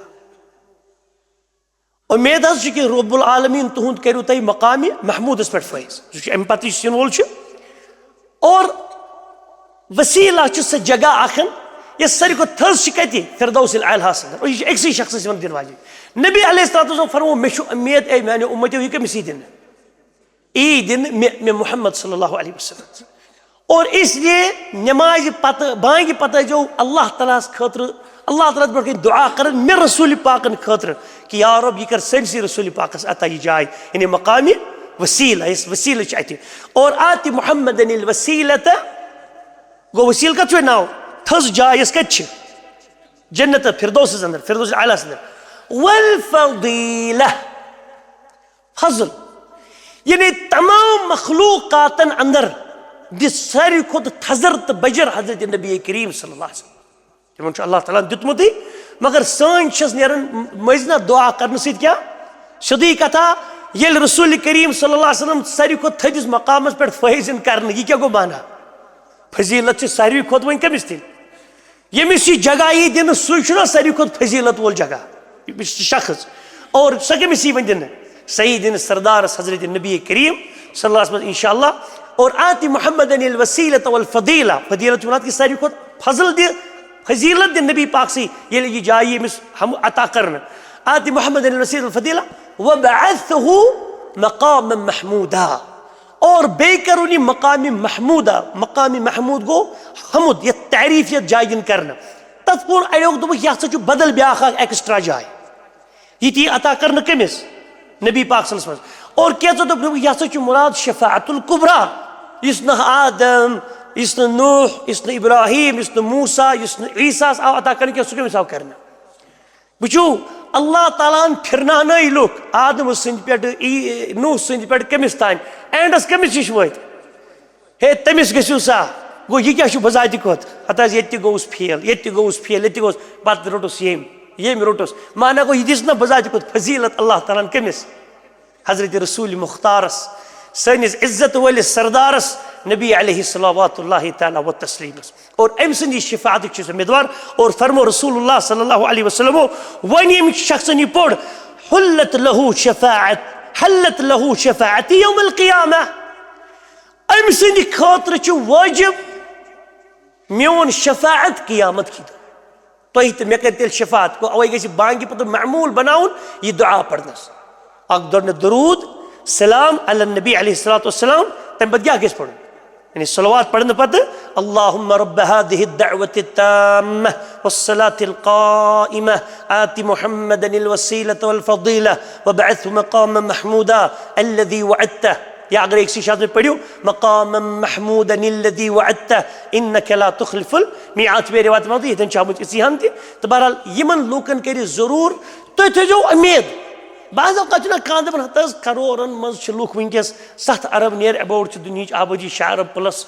امید حظ چھِ کہِ رب العالمین تُہُنٛد کٔرِو تۄہہِ مقامِ محمودس پٮ۪ٹھ فٲیض۔ سُہ چھُ امہِ پتہٕ یُس یِنہٕ وول چھُ۔ اور وسیلہ چھِ سۄ جگہ اکھ، یۄس ساروی کھۄتہٕ تھٔز چھِ کتہِ؟ فردوس الاعلیٰ ہس اندر۔ اور یہِ چھِ أکسٕے شخصس یِوان دِنہٕ واجیٚنۍ۔ نبی علیہ الصلوۃ والسلام فرمو، مےٚ چھُ امید، اے میانیو اُمتیو، یہِ کٔمِس یی دِنہٕ؟ یی دِنہٕ مےٚ، مےٚ محمد صلی اللہ علیہ وسلم۔ اور اس لیے نمازِ پتہٕ، بانگہِ پتہٕ ٲسۍزیو اللہ تعالیٰ ہس خٲطرٕ، اللہ تعالیٰ ہس برونٛٹھ کنہِ دعا کران مےٚ رسول پاکن خٲطرٕ، کہ یا رب، یہِ کر سٲنِسٕے رسول پاکس عطا یہِ جاے، یعنی مقامِ وسیلہ، یُس وسیلہٕ چھُ اتہِ۔ اور آتِ محمدن الوسیلۃ، گوٚو وسیلہٕ کتھ چھُ ناو؟ تھٔز جاے یۄس کتہِ چھِ؟ جنت فردوسس اندر، فردوس الاعلیٰ ہس اندر۔ والفضیلہ، فضل، یعنی تمام مخلوقاتن اندر دِژ ساروی کھۄتہٕ تھزر تہٕ بجر حضرت نبی کریم صلی اللہ علیہ وسلم۔ تِمن چھُ اللہ تعالیٰ ہن دیُتمُتٕے، مگر سٲنۍ چھِس نیران مٔنٛزۍ نہ دعا کرنہٕ سۭتۍ کیٛاہ؟ سیوٚدُے کتھا، ییٚلہِ رسول کریم صلی اللہ علیہ وسلم ساروی کھۄتہٕ تھٔدِس مقامس پٮ۪ٹھ فٲیض یِن کرنہٕ، یہِ کیٛاہ گوٚو معنی؟ فضیلت چھِ ساروی کھۄتہٕ وۄنۍ کٔمِس دِنۍ؟ ییٚمِس یہِ جگہ یی دِنہٕ، سُے چھُنہ ساروی کھۄتہٕ فضیلت وول جگہ، یہِ شخص۔ اور سۄ کٔمِس یی وۄنۍ دِنہٕ؟ سۄ یی دِنہٕ سردارس حضرت نبی کریم صلی اللہ علیہ وسلم، انشاءاللہ۔ اور آتِ محمدن الوسیلۃ والفضیلہ، فضیلت چھِ وَنان کہِ ساروی کھۄتہٕ فضل دِ، فضیلت دِ نبی پاک سٕے، ییٚلہِ یہِ جاے یی أمِس ہم عطا کرنہٕ۔ آتِ محمدن الوسیلۃ والفضیلہ وابعثہ مقاما محمودا۔ اور بیٚیہِ کرُن یہِ مقامِ محمودہ، مقامِ محمود گوٚو حمد، یتھ تعریف یتھ جایہِ دِن کرنہٕ۔ تتھ کُن اڑیو دوٚپُکھ، یہِ ہسا چھُ بدل بیاکھ اکھ ایکسٹرا جاے، یہِ تہِ یی عطا کرنہٕ کٔمِس؟ نبی پاک صلی اللہ علیہ وسلم۔ اور کینٛژو دوٚپ، دوٚپُکھ، یہِ ہسا چھُ مراد شفاعت الکبریٰ، یُس نہ آدم، یُس نہٕ نوح، یُس نہٕ ابراہیم، یُس نہٕ موسیٰ، یُس نہٕ عیسیٰ ہس آو عطا کرنہٕ کینٛہہ، سُہ کٔمِس آو کرنہٕ؟ وٕچھِو، اللہ تعالیٰ ہن پھرناونٲے لُکھ آدم سٕنٛدِ پٮ۪ٹھ، ای-، نوح سٕنٛدِ پٮ۪ٹھ کٔمِس تام، اینڈس کٔمِس نِش وٲتۍ؟ ہے، تٔمِس گٔژھِو سا۔ گوٚو، یہِ کیٛاہ چھُ بذاتِ خۄد؟ ہتہٕ حظ، ییٚتہِ تہِ گوٚوُس فیل، ییٚتہِ تہِ گوٚوُس فیل، ییٚتہِ تہِ گوٚوُس، پتہٕ روٚٹُس ییٚمۍ، ییٚمۍ روٚٹُس۔ معنہ گوٚو، یہِ دِژ نہ بذاتِ خۄد فضیلت اللہ تعالیٰ ہن کٔمِس؟ حضرت رسول مختارس، سٲنِس عزت وٲلِس سردارس، نبی علیہ الصلوۃ اللہ تعالیٰ و تسلیمس۔ اور أمۍ سٕنٛدِ شفاعتٕکۍ چھِ أسۍ امیدوار۔ اور فرمو رسول اللہ صلی اللہ علیہ وسلمو، وۄنۍ ییٚمہِ شخصن یہِ پوٚر، حلت لہو شفاعت، حلت لہو شفاعتی یوم القیامہ۔ أمۍ سٕنٛدِ خٲطرٕ چھُ وٲجب میون شفاعت قیامت کہِ دۄہ۔ تۄہہِ تہٕ مےٚ کَرِ تیٚلہِ شفاعت۔ گوٚو، اَوَے گژھِ بانگہِ پَتہٕ معموٗل بَناوُن یہِ دُعا پَرنَس۔ اَکھ دۄہ نہٕ درود، سلام علی النبی علیہ الصلوۃ والسلام، تَمہِ پَتہٕ کیٛاہ گژھِ پَرُن؟ یعنی صلوات پَرنہٕ پَتہٕ، اللهم رب هذه الدعوة التامة والصلاة القائمة آت محمدا الوسيلة والفضيلة وابعثه مقاما محمودا الذي وعدته۔ یا اگر أکسٕے شاہس منٛز پٔرِو، مقاما محمودا الذي وعدته انك لا تخلف الميعاد۔ بیٚیہِ روایت منٛز تہٕ ییٚتٮ۪ن چھِ آمٕژ یِژٕے ہن تہِ۔ تہٕ بہرحال یِمن لوٗکن کٔرِو ضروٗر تُہۍ تھٲیزیو اُمید۔ بعض اوقات چھُنہ کانٛہہ دَپان، ہتہٕ حظ کرورن منٛز چھِ لُکھ وٕنکیٚس، ستھ ارب نیر اباوُٹ چھِ دُنیہٕچ آبٲدی، شےٚ ارب پلس۔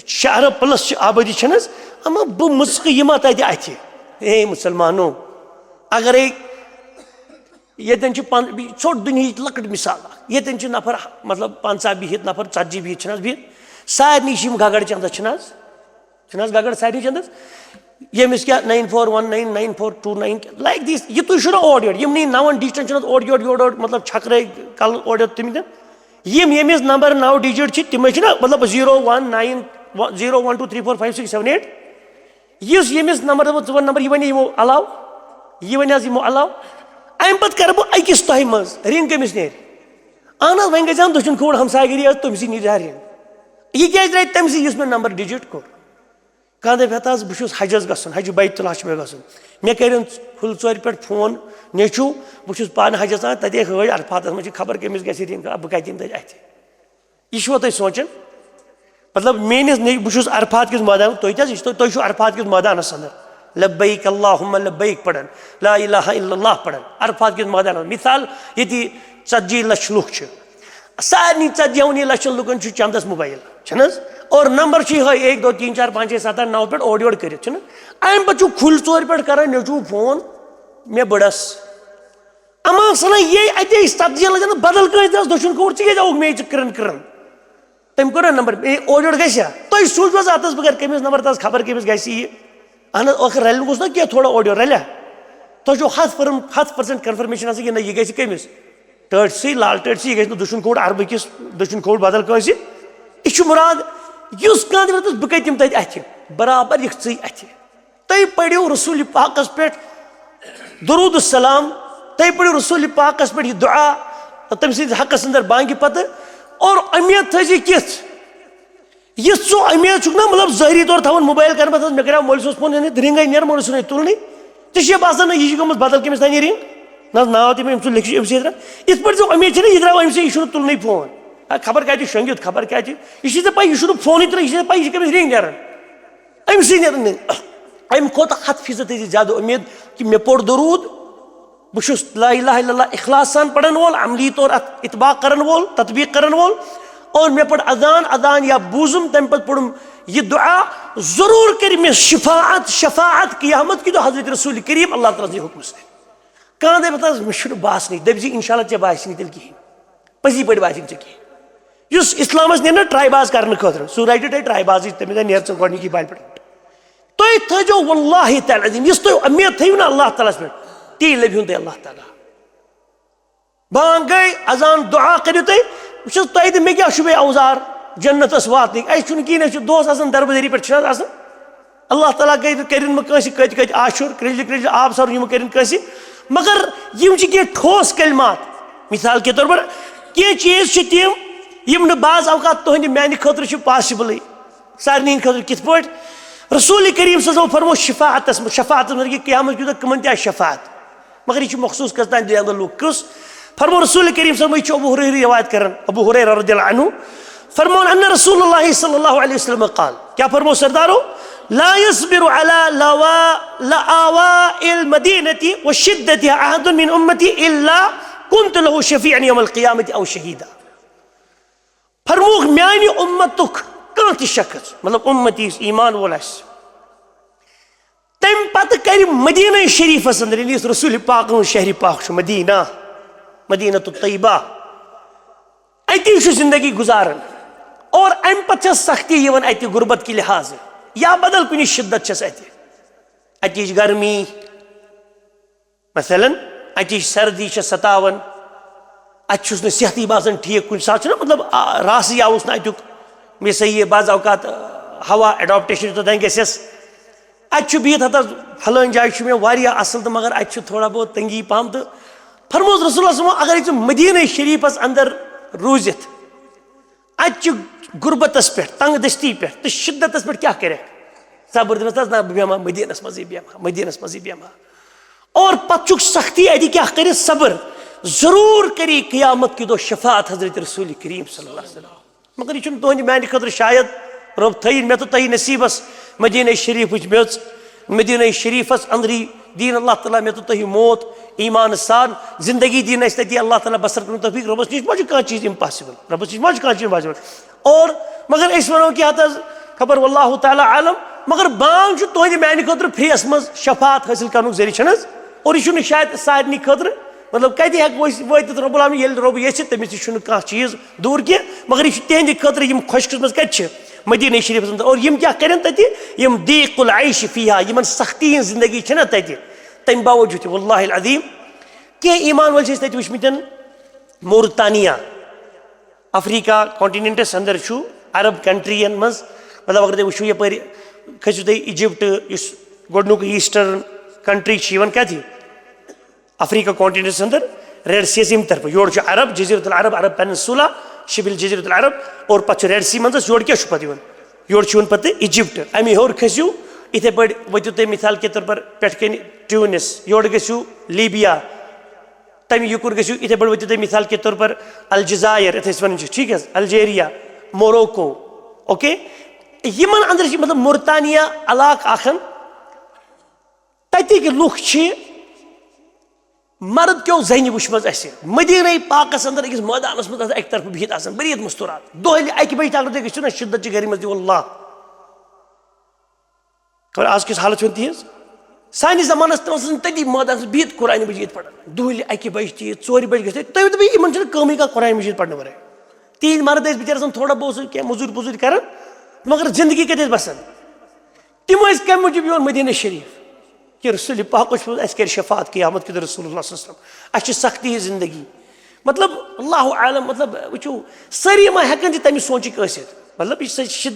شےٚ ارب پلس چھِ آبٲدی چھَنہٕ حظ؟ اما بہٕ مٕژکہٕ یِما تتہِ اَتھِ۔ اے مُسلمانو، اگرے ییٚتٮ۪ن چھِ پن-، بیٚیہِ ژھوٚٹ دُنیہٕچ لۄکٕٹ مثال اکھ۔ ییٚتٮ۪ن چھِ نفر، مطلب، پنٛژاہ بِہِتھ، نفر ژتجی بِہِتھ چھِنہٕ حظ بِہِتھ؟ سارنٕے چھِ یِم گگر چندس چھِنہٕ حظ؟ چھِنہٕ حظ گگر سارنٕے چندس؟ ییٚمِس کیٛاہ، nine four one nine nine four two nine، like this، یہِ تُہۍ چھُو نہ اورٕ یورٕ، یِمنٕے نَوَن ڈِجٹَن چھُنہٕ حظ اورٕ یورٕ، یورٕ اورٕ، مطلب، چھکرے کَلہٕ اورٕ یورٕ تِم تہِ۔ یِم ییٚمِس نمبر نَو ڈِجٹ چھِ، تِمَے چھِنہ، مطلب، zero one nine zero one two three four five six seven eight۔ یُس ییٚمِس نمبر دوٚپُکھ، ژٕ وَن نمبر، یہِ وَنہِ یِمو علاوٕ، یہِ وَنہِ حظ یِمو علاوٕ۔ اَمہِ پَتہٕ کَرٕ بہٕ أکِس تۄہہِ منٛز، رِنٛگ کٔمِس نیرِ؟ اَہن حظ، وۄنۍ گژھِ ہَن دٔچھُن کھووُر ہمسایہِ گٔری حظ، تٔمۍ سٕے نیرِ ہا رِنٛگ۔ یہِ کیٛازِ درٛاے تٔمۍ سٕے، یُس مےٚ نمبر ڈِجٹ کوٚر؟ کانٛہہ دَپہِ، ہَتہٕ حظ، بہٕ چھُس حجَس گژھُن، حجہِ بیت اللہ چھُ مےٚ گژھُن۔ مےٚ کٔرِن پھُل ژورِ پٮ۪ٹھ فون، نیٚچوٗ، بہٕ چھُس پانہٕ حجَس آمُت، تَتے ہٲج عرفاتَس منٛز چھِ، خبر کٔمِس گژھِ رِنٛگ، بہٕ کَتہِ یِمہٕ تَتہِ اَتھِ؟ یہِ چھُوا تُہۍ سونٛچان؟ مطلب، میٲنِس نٔے، بہٕ چھُس عرفات کِس مٲدانَس، تُہۍ تہِ حظ، یہِ چھِ تُہۍ، تُہۍ چھِو عرفات کِس مٲدانَس اندر، لبیک اللہم لبیک پڑھان، لا الہ الا اللہ پڑھان، عرفات کِس مٲدانَس۔ مثال، ییٚتہِ ژتجی لچھ لُکھ چھِ، سارنٕے ژتجی ہَونٕے لچھن لُکن چھُ چندس موبایل، چھُنہٕ حظ؟ اور نمبر چھُ یِہوٚے، ایک دو تین چار پانچ چھ ست آٹھ نو پٮ۪ٹھ اورٕ یورٕ کٔرِتھ، چھُنہٕ؟ اَمہِ پتہٕ چھُ کھُلۍ ژورِ پٮ۪ٹھ کران نیٚچوٗ فون مےٚ بٕڑس۔ اما صلاح، یے اتے ستجی لگن بدل کٲنٛسہِ دِنس دٔچھُن کھووُر، ژٕ کیٛازِ آوُکھ مے، ژٕ کرن کرن؟ تٔمۍ کوٚر نہ نمبر، اے، اورٕ یورٕ گژھِ ہا؟ تۄہہِ سوٗزوٕ حظ اتس بغٲر کٔمِس نمبر، تس خبر کٔمِس گژھِ یہِ؟ اہن حظ، ٲخر رلہِ نہٕ گوٚژھ نا کینٛہہ، تھوڑا اورٕ یورٕ رلہِ ہا؟ تۄہہِ چھو ہتھ فرم-، ہتھ percent confirmation آسان کہِ نہ، یہِ گژھِ کٔمِس؟ ٹٲٹھۍ سٕے، لال ٹٲٹھۍ سٕے، یہِ گژھِ نہٕ دٔچھُن کھووُر عربہٕ کِس، دٔچھُن کھووُر بدل کٲنٛسہِ۔ یہِ چھُ مُراد، یُس کانٛہہ تہِ ونہِ، بہٕ کتہِ دِمہٕ تتہِ اتھِ؟ برابر یِکھ ژٕے اتھِ۔ تُہۍ پٔرِو رسول پاکس پٮ۪ٹھ درود السلام، تُہۍ پٔرِو رسول پاکس پٮ۪ٹھ یہِ دعا، تٔمۍ سٕنٛدِ حقس اندر بانگہِ پتہٕ، اور اُمید تھٲیزِ کِژھ، یِژھ ژٕ اُمید چھُکھ نا، مطلب، ظٲہری طور تھاوان موبایل کرنہٕ پتہٕ، مےٚ کریٛاو مولوی صٲبس فون، یعنی رِنٛگے نیران، مولوی صٲب تُلنٕے، ژےٚ چھے باسان نہ، یہِ چھِ گٔمٕژ بدل کٔمِس تام یہِ رِنٛگ، نہ حظ، ناو تہِ مےٚ أمۍ سُنٛد لیکھِتھ چھُ أمۍ سٕے درا-، یِتھ پٲٹھۍ ژےٚ اُمید چھےٚ نا، یہِ درٛاو أمۍ سٕے، یہِ چھُنہٕ تُلنٕے فون، آ، خبر کتہِ چھُ شۄنٛگِتھ، خبر کتہِ چھُ، یہِ چھِ ژےٚ پَے، یہِ چھُنہٕ فونٕے تُلان، یہِ چھِ ژےٚ پَے، یہِ چھِ کٔمِس رِنٛگ نیران۔ أمۍ سٕے نیران نہٕ۔ اَمہِ کھۄتہٕ ہَتھ فیٖصد تہِ زیادٕ اُمید کہِ مےٚ پوٚر درود، بہٕ چھُس لا الہ الا اللہ اخلاص سان پَرن وول، عملی طور اَتھ اتباع کَرن وول، تطبیق کَرن وول، اور مےٚ پٔر اذان، اذان یا بوٗزُم، تَمہِ پَتہٕ پوٚرُم یہِ دُعا، ضروٗر کَرِ مےٚ شفاعت، شفاعت قیامت کہِ دۄہ حضرت رسول کریم اللہ تعالیٰ سٕنٛدِ حُکمہٕ سۭتۍ۔ کانٛہہ دَپہِ، "ہتہٕ حظ، مےٚ چھُنہٕ باسنٕے"، دٔپۍ زِ، "انشاءاللہ، ژےٚ باسہِ نہٕ تیٚلہِ کِہیٖنۍ، پَزی پٲٹھۍ باسہِ نہٕ ژےٚ کِہیٖنۍ"۔ یُس اِسلامَس نیر نہ ٹرٛاے باز کَرنہٕ خٲطرٕ، سُہ رَٹہِ تۄہہِ ٹرٛاے بازٕے، تٔمِس دَپہِ، "نیر ژٕ گۄڈٕنِکی بالہِ پٮ۪ٹھ"۔ تُہۍ تھٲیزیو واللہ تعالیٰ عظیم، یُس تُہۍ اُمید تھٲیِو نہ اللہ تعالیٰ ہَس پٮ۪ٹھ، تی لَبہِ ہُن تۄہہِ اللہ تعالیٰ۔ بانٛگ گٔے، اذان، دُعا کٔرِو تُہۍ، وٕچھ حظ، تۄہہِ تہٕ مےٚ کیٛاہ چھُ بیٚیہِ اوزار جنتَس واتنٕکۍ؟ اَسہِ چھُنہٕ کِہیٖنۍ، اَسہِ چھُ دۄہَس آسان دربٕدٔری پٮ۪ٹھ، چھِنہٕ حظ آسان؟ اللہ تعالیٰ گٔے، کٔرِن وۄنۍ کٲنٛسہِ کٔتۍ کٔتۍ آشُر، کرٛیٚجہِ کرٛیٚجہِ آب سارُن، یِم کٔرِن کٲنٛسہِ، مگر یِم چھِ کینٛہہ ٹھوس کلمات۔ مثال کے طور پر، کینٛہہ چیٖز چھِ تِم، یِم نہٕ بعض اوقات تُہٕنٛدِ میٛانہِ خٲطرٕ چھِ پاسِبلٕے۔ سارنٕے ہٕنٛدِ خٲطرٕ کِتھ پٲٹھۍ؟ رسول کریم صلی اللہ علیہ وسلم فرمو شفاعتس منٛز، شفاعتس منٛز کہِ قیامت کہِ دۄہ کٕمن تہِ آسہِ شفاعت، مگر یہِ چھُ مخصوٗص کٔژتام دِلہِ اندر لُکھ کُس؟ فرمو رسول کریم صلی اللہ علیہ وسلم، یہِ چھُ ابو ہریرہ رضی اللہ عنہ، فرمون ان رسول اللہ صلی اللہ علیہ وسلم قال، کیا فرمو سردارو؟ لا يصبر على لوا-، لآواء المدينة وشدتها أحد من أمتي إلا كنت له شفيعا يوم القيامة أو شهيدا۔ فرمووُکھ، میانہِ اُمتُک کانٛہہ تہِ شخص، مطلب، اُمتی یُس ایمان وول آسہِ، تَمہِ پتہٕ کرِ مدینہ شریفس اندر، یعنی یُس رسول پاکن ہُنٛد شہر پاک چھُ، مدینہ، مدینہ الطیبہ، اتی چھُ زندگی گزاران۔ اور امہِ پتہٕ چھےٚ سختی یِوان اتہِ غربت کہِ لحاظہٕ، یا بدل کُنہِ شدت چھس اتہِ، اتِچ گرمی، مثلاً، اتِچ سردی چھےٚ ستاوان، اتہِ چھُس نہٕ صحتٕے باسان ٹھیٖک، کُنہِ ساتہٕ چھُنہ، مطلب، آ، راسٕے آوُس نہٕ اتیُک، مےٚ سا یہِ بعض اوقات، آ، ہوا اڈاپٹیشن یوٗتاہ تام گژھٮ۪س۔ اتہِ چھُ بِہِتھ ہتس، فلٲنۍ جایہِ چھُ مےٚ واریاہ اصل تہٕ مگر اتہِ چھُ تھوڑا بہت تنگی پہم۔ تہٕ فرمووُس رسول اللہ صلی اللہ علیہ وسلم، اگر ژٕ مدینہ شریفس اندر روٗزِتھ، اتہِ چہِ غربتس پٮ۪ٹھ، تنگ دستی پٮ۪ٹھ تہٕ شدتس پٮ۪ٹھ کیٛاہ کرکھ؟ صبر دِنس، نہ، بہٕ بیٚہمہٕ ہا مدینس منٛزٕے، بیٚہمہٕ ہا مدینس منٛزٕے، بیٚہمہٕ ہا۔ اور پتہٕ چھُکھ سختی اتہِ کیٛاہ کرِ؟ صبر۔ ضروٗر کری قیامت کہِ دۄہ شفاعت حضرت رسول کریم صلی اللہ علیہ وسلم۔ مگر یہِ چھُنہٕ تُہنٛدِ میانہِ خٲطرٕ شاید، رۄب تھٲیِن مےٚ تہٕ تۄہہِ نصیبس مدینہ شریفٕچ میٚژ، مدینہ شریفس اندری دِیِن اللہ تعالیٰ مےٚ تہٕ تۄہہِ موت ایمان سان، زندگی دِیِن اَسہِ تٔتی اللہ تعالیٰ بسر کرنُک توفیق۔ رۄبس نِش ما چھُ کانٛہہ چیٖز impossible؟ رۄبس نِش ما چھُ کانٛہہ چیٖز impossible؟ اور مگر أسۍ ونو کہِ ہتہٕ حظ، خبر واللہ تعالیٰ عالم، مگر بانگ چھُ تُہنٛدِ میانہِ خٲطرٕ free یس منٛز شفاعت حٲصِل کرنُک ذٔریعہٕ، چھُنہٕ حظ؟ اور یہِ چھُنہٕ شاید سارنٕے خٲطرٕ مطلب، کتہِ ہٮ۪کو أسۍ وٲتِتھ رب العالمین؟ ییٚلہِ رب یژھِ، تٔمِس نِش چھُنہٕ کانٛہہ چیٖز دوٗر کینٛہہ، مگر یہِ چھُ تِہنٛدِ خٲطرٕ، یِم خۄش قسمت کتہِ چھِ؟ مدیٖنہ شریٖفس منٛز۔ اور یِم کیٛاہ کرن تتہِ؟ یِم ضیق العیش فیہا، یِمن سختی ہٕنٛز زندگی چھِ نہ تتہِ، تمہِ باوجوٗد تہِ، واللہ العظیم، کینٛہہ ایمان وٲلۍ چھِ أسۍ تتہِ وٕچھمٕتٮ۪ن، مورتانیا، افریقہ کانٹیننٹس اندر چھُ، عرب کنٹرین منٛز، مطلب، اگر تُہۍ وٕچھِو، یپٲرۍ کھٔسِو تُہۍ ایجپٹ، یُس گۄڈٕنیُک ایسٹرن کنٹری چھِ یِوان کتہِ؟ افریقہ کانٹیننٹس اندر، ریڈ سی یس ییٚمہِ طرفہٕ۔ یورٕ چھُ عرب، جزیرت العرب، عرب پینسولا، شبیل جزیرت العرب، اور پتہٕ چھُ ریڈ سی منٛزس۔ یورٕ کیٛاہ چھُ پتہٕ یِوان؟ یورٕ چھُ یِوان پتہٕ ایجپٹ۔ اَمہِ ہیوٚر کھٔسِو، یِتھے پٲٹھۍ ؤتھِو تُہۍ مثال کے طور پر پٮ۪ٹھ کَنہِ ٹیونس، یورٕ گٔژھِو لیبیا، تَمہِ یُکُر گٔژھِو، یِتھے پٲٹھۍ ؤتھِو تُہۍ مثال کے طور پر الجزائر، یِتھے أسۍ وَنان چھِ، ٹھیٖک حظ، الجیریا، موروکو، اوکے۔ یِمن اندر چھِ، مطلب، مورتانیا علاقہٕ اکھ ہن، تَتِکۍ لُکھ چھِ مرد کیو زنہِ وٕچھمٕژ اَسہِ مدیٖنَے پاکَس اندر أکِس مٲدانَس منٛز آسان، اَکہِ طرفہٕ بِہِتھ آسان، بٔرِتھ مُستوٗرات۔ دۄہلہِ اَکہِ بَجہِ تہِ اگر تُہۍ گٔژھِو نہ، شِدت چھِ گرمی منٛز تہِ، واللہ۔ خبر آز کِژھ حالت چھِ تِہِنٛز؟ سانہِ زمانَس تہِ اوس آسان تٔتی مٲدانَس بِہِتھ قرآنِ مجیٖد پَران۔ دۄہلہِ اَکہِ بَجہِ تہِ، ژورِ بَجہِ گژھِ تہِ، تُہۍ ؤنۍ تو مےٚ، یِمَن چھُنہٕ کٲمٕے کانٛہہ قرآنِ مجیٖد پَرنہٕ وَرٲے؟ تِہِنٛدۍ مرد ٲسۍ بِچٲرۍ آسان تھوڑا بہت سُہ کینٛہہ مٔزوٗرۍ پٔزوٗرۍ کَران، مگر زِندگی کَتہِ ٲسۍ بَسان؟ تِم ٲسۍ کَمہِ موٗجوٗب یِوان مدیٖنہ شریٖف؟ کہِ رسول پاک اوس فرموومُت، اَسہِ کَرِ شفاعت قیامت کہِ دۄہ۔ رسول اللہ صلی اللہ علیہ وسلم، اَسہِ چھِ سختی ہِنٛز زندگی۔ مطلب، اللہ عالم، مطلب، وٕچھِو، سٲری ما ہٮ۪کَن تہِ تَمہِ سونٛچٕکۍ ٲسِتھ؟ مطلب، یہِ چھِ،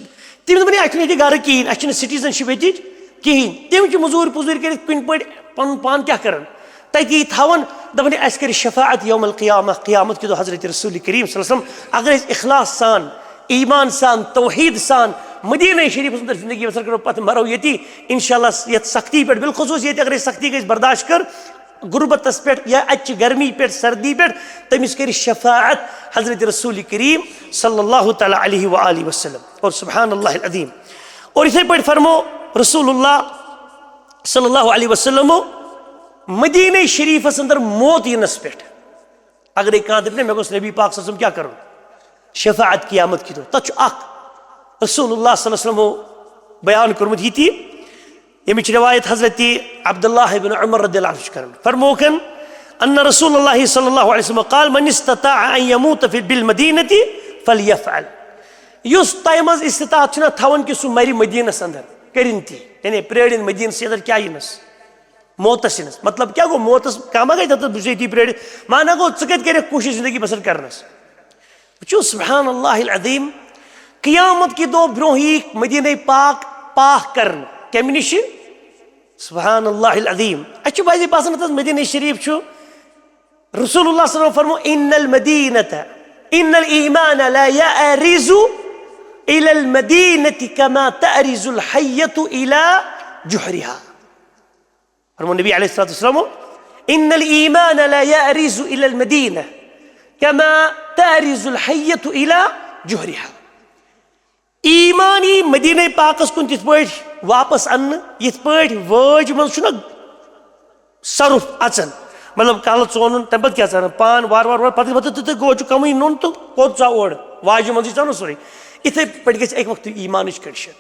تِم دَپَن، "ہے، اَسہِ چھُنہٕ ییٚتہِ گَرٕ کِہیٖنۍ، اَسہِ چھِنہٕ سِٹیٖزَنشِپ ییٚتِچ کِہیٖنۍ۔" تِم چھِ مٔزوٗرۍ پٔزوٗرۍ کٔرِتھ کُنہِ پٲٹھۍ پَنُن پان کیٛاہ کَرَن؟ تَتی تھاوَن، دَپَن، "اَسہِ کَرِ شفاعت یوم القیامہ، قیامت کہِ دۄہ حضرت رسول کریم صلی اللہ علیہ وسلم، اگر أسۍ اخلاص سان، ایمان سان، توحید سان مدیٖنہ شریٖفَس اندر زندگی بسر کَرو، پَتہٕ مَرو ییٚتی، انشاءاللہ، یَتھ سختی پٮ۪ٹھ، بالخصوٗص ییٚتہِ اگر أسۍ سختی گٔے أسۍ برداشت کٔر، غربتَس پٮ۪ٹھ یا اَتہِ چہِ گرمی پٮ۪ٹھ، سردی پٮ۪ٹھ، تٔمِس کَرِ شفاعت حضرت رسول کریم صلی اللہ تعالیٰ علیہ وآلہ وسلم۔" اور سبحان اللہ العظیم، اور یِتھے پٲٹھۍ فرمو رسول اللہ صلی اللہ علیہ وسلم، مدیٖنہ شریٖفَس اندر موت یِنَس پٮ۪ٹھ، اگرے کانٛہہ دَپہِ نا، مےٚ گوٚژھ نبی پاک صلی اللہ علیہ وسلم کیٛاہ کَرُن؟ شفاعت قیامت کہِ دۄہ۔ تَتھ چھُ اکھ رسول اللہ صلی اللہ علیہ وسلمو بیان کوٚرمُت یہِ تہِ، ییٚمِچ روایت حضرت عبداللہ ابن عمر رضی اللہ عنہ چھُ کران۔ فرموکھن، ان رسول اللہ صلی اللہ علیہ وسلم قال، من استطاع ان یموت فی بالمدینہ فلیفعل۔ یُس تۄہہِ منٛز استطاعت چھُنہ تھاوان کہِ سُہ مَرِ مدیٖنَس اندر، کٔرِن تہِ، یعنی پرٛٲرِن مدیٖنَس اندر کیٛاہ یِنَس؟ موتس یِنس۔ مطلب کیٛاہ گوٚو؟ موتس کانٛہہ ما گژھِ دَپہِ بہٕ چھُس ییٚتی پرٛٲرِتھ؟ معنہ گوٚو، ژٕ کَتہِ کَرَکھ کوٗشِش زندگی بسر کرنس؟ وٕچھِو، سبحان اللہ العظیم، قیامت کہِ دۄہ برونٛہہ یی مدیٖنَے پاک پاک کرنہٕ۔ کَمہِ نِشہِ؟ سبحان اللہ العظیم۔ اَسہِ چھُ بعضی باسان، اَتھ منٛز مدیٖنَے شریٖف چھُ، رسول اللہ صلی اللہ علیہ وسلم فرمو، ان المدینہ، ان الایمان لا یعرض الی المدینہ کما تعرض الحیۃ الی جحرها۔ فرمو نبی علیہ الصلوۃ والسلام، ان الایمان لا یعرض الی المدینہ کما تعرض الحیۃ الی جحرها۔ ایمان یی مدیٖنَے پاکَس کُن تِتھ پٲٹھۍ واپس اَننہٕ، یِتھ پٲٹھۍ وٲج منٛز چھُنہ سرُپھ اَژان۔ مطلب، کَلہٕ ژونُن، تَمہِ پَتہٕ کیٛاہ ژَران؟ پان وارٕ وارٕ وارٕ، پَتہٕ، پَتہٕ تہٕ، تہٕ گوٚو چھُ کَمٕے نوٚن تہٕ کوٚت ژاو اورٕ؟ واجہِ منٛزٕے ژاو نہ سورُے۔ یِتھَے پٲٹھۍ گژھِ اَکہِ وقتہٕ ایٖمانٕچ condition۔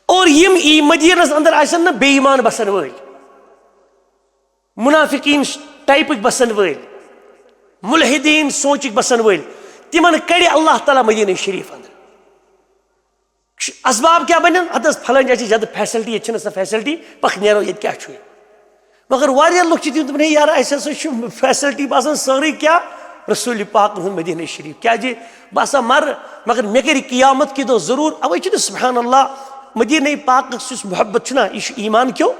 اور یِم ای مدیٖنَس اندر آسن نہ بے ایٖمان بسن وٲلۍ، منافقین ٹائپٕکۍ بسن وٲلۍ، ملحدین سونچٕکۍ بسن وٲلۍ، تِمن کڑِ اللہ تعالیٰ مدیٖنہ شریٖف اندر۔ اسباب کیٛاہ بنن؟ ہتس پھلٲنۍ جایہِ چھِ زیادٕ facility، ییٚتہِ چھِنہٕ سۄ facility، پکھ نیرو، ییٚتہِ کیٛاہ چھُ یہِ؟ مگر واریاہ لُکھ چھِ تِم، تِم، "ہے یارٕ، اَسہِ ہسا چھُ facility باسان سٲرٕے کیٛاہ رسول پاکن ہُنٛد مدیٖنہ شریٖف، کیٛازِ بہٕ ہسا مرٕ، مگر مےٚ کَرِ قیامت کہِ دۄہ ضروٗر۔" اوے چھُنہٕ، سبحان اللہ، مدیٖنہ پاکس یُس محبت چھُنہ، یہِ چھُ ایٖمان کیو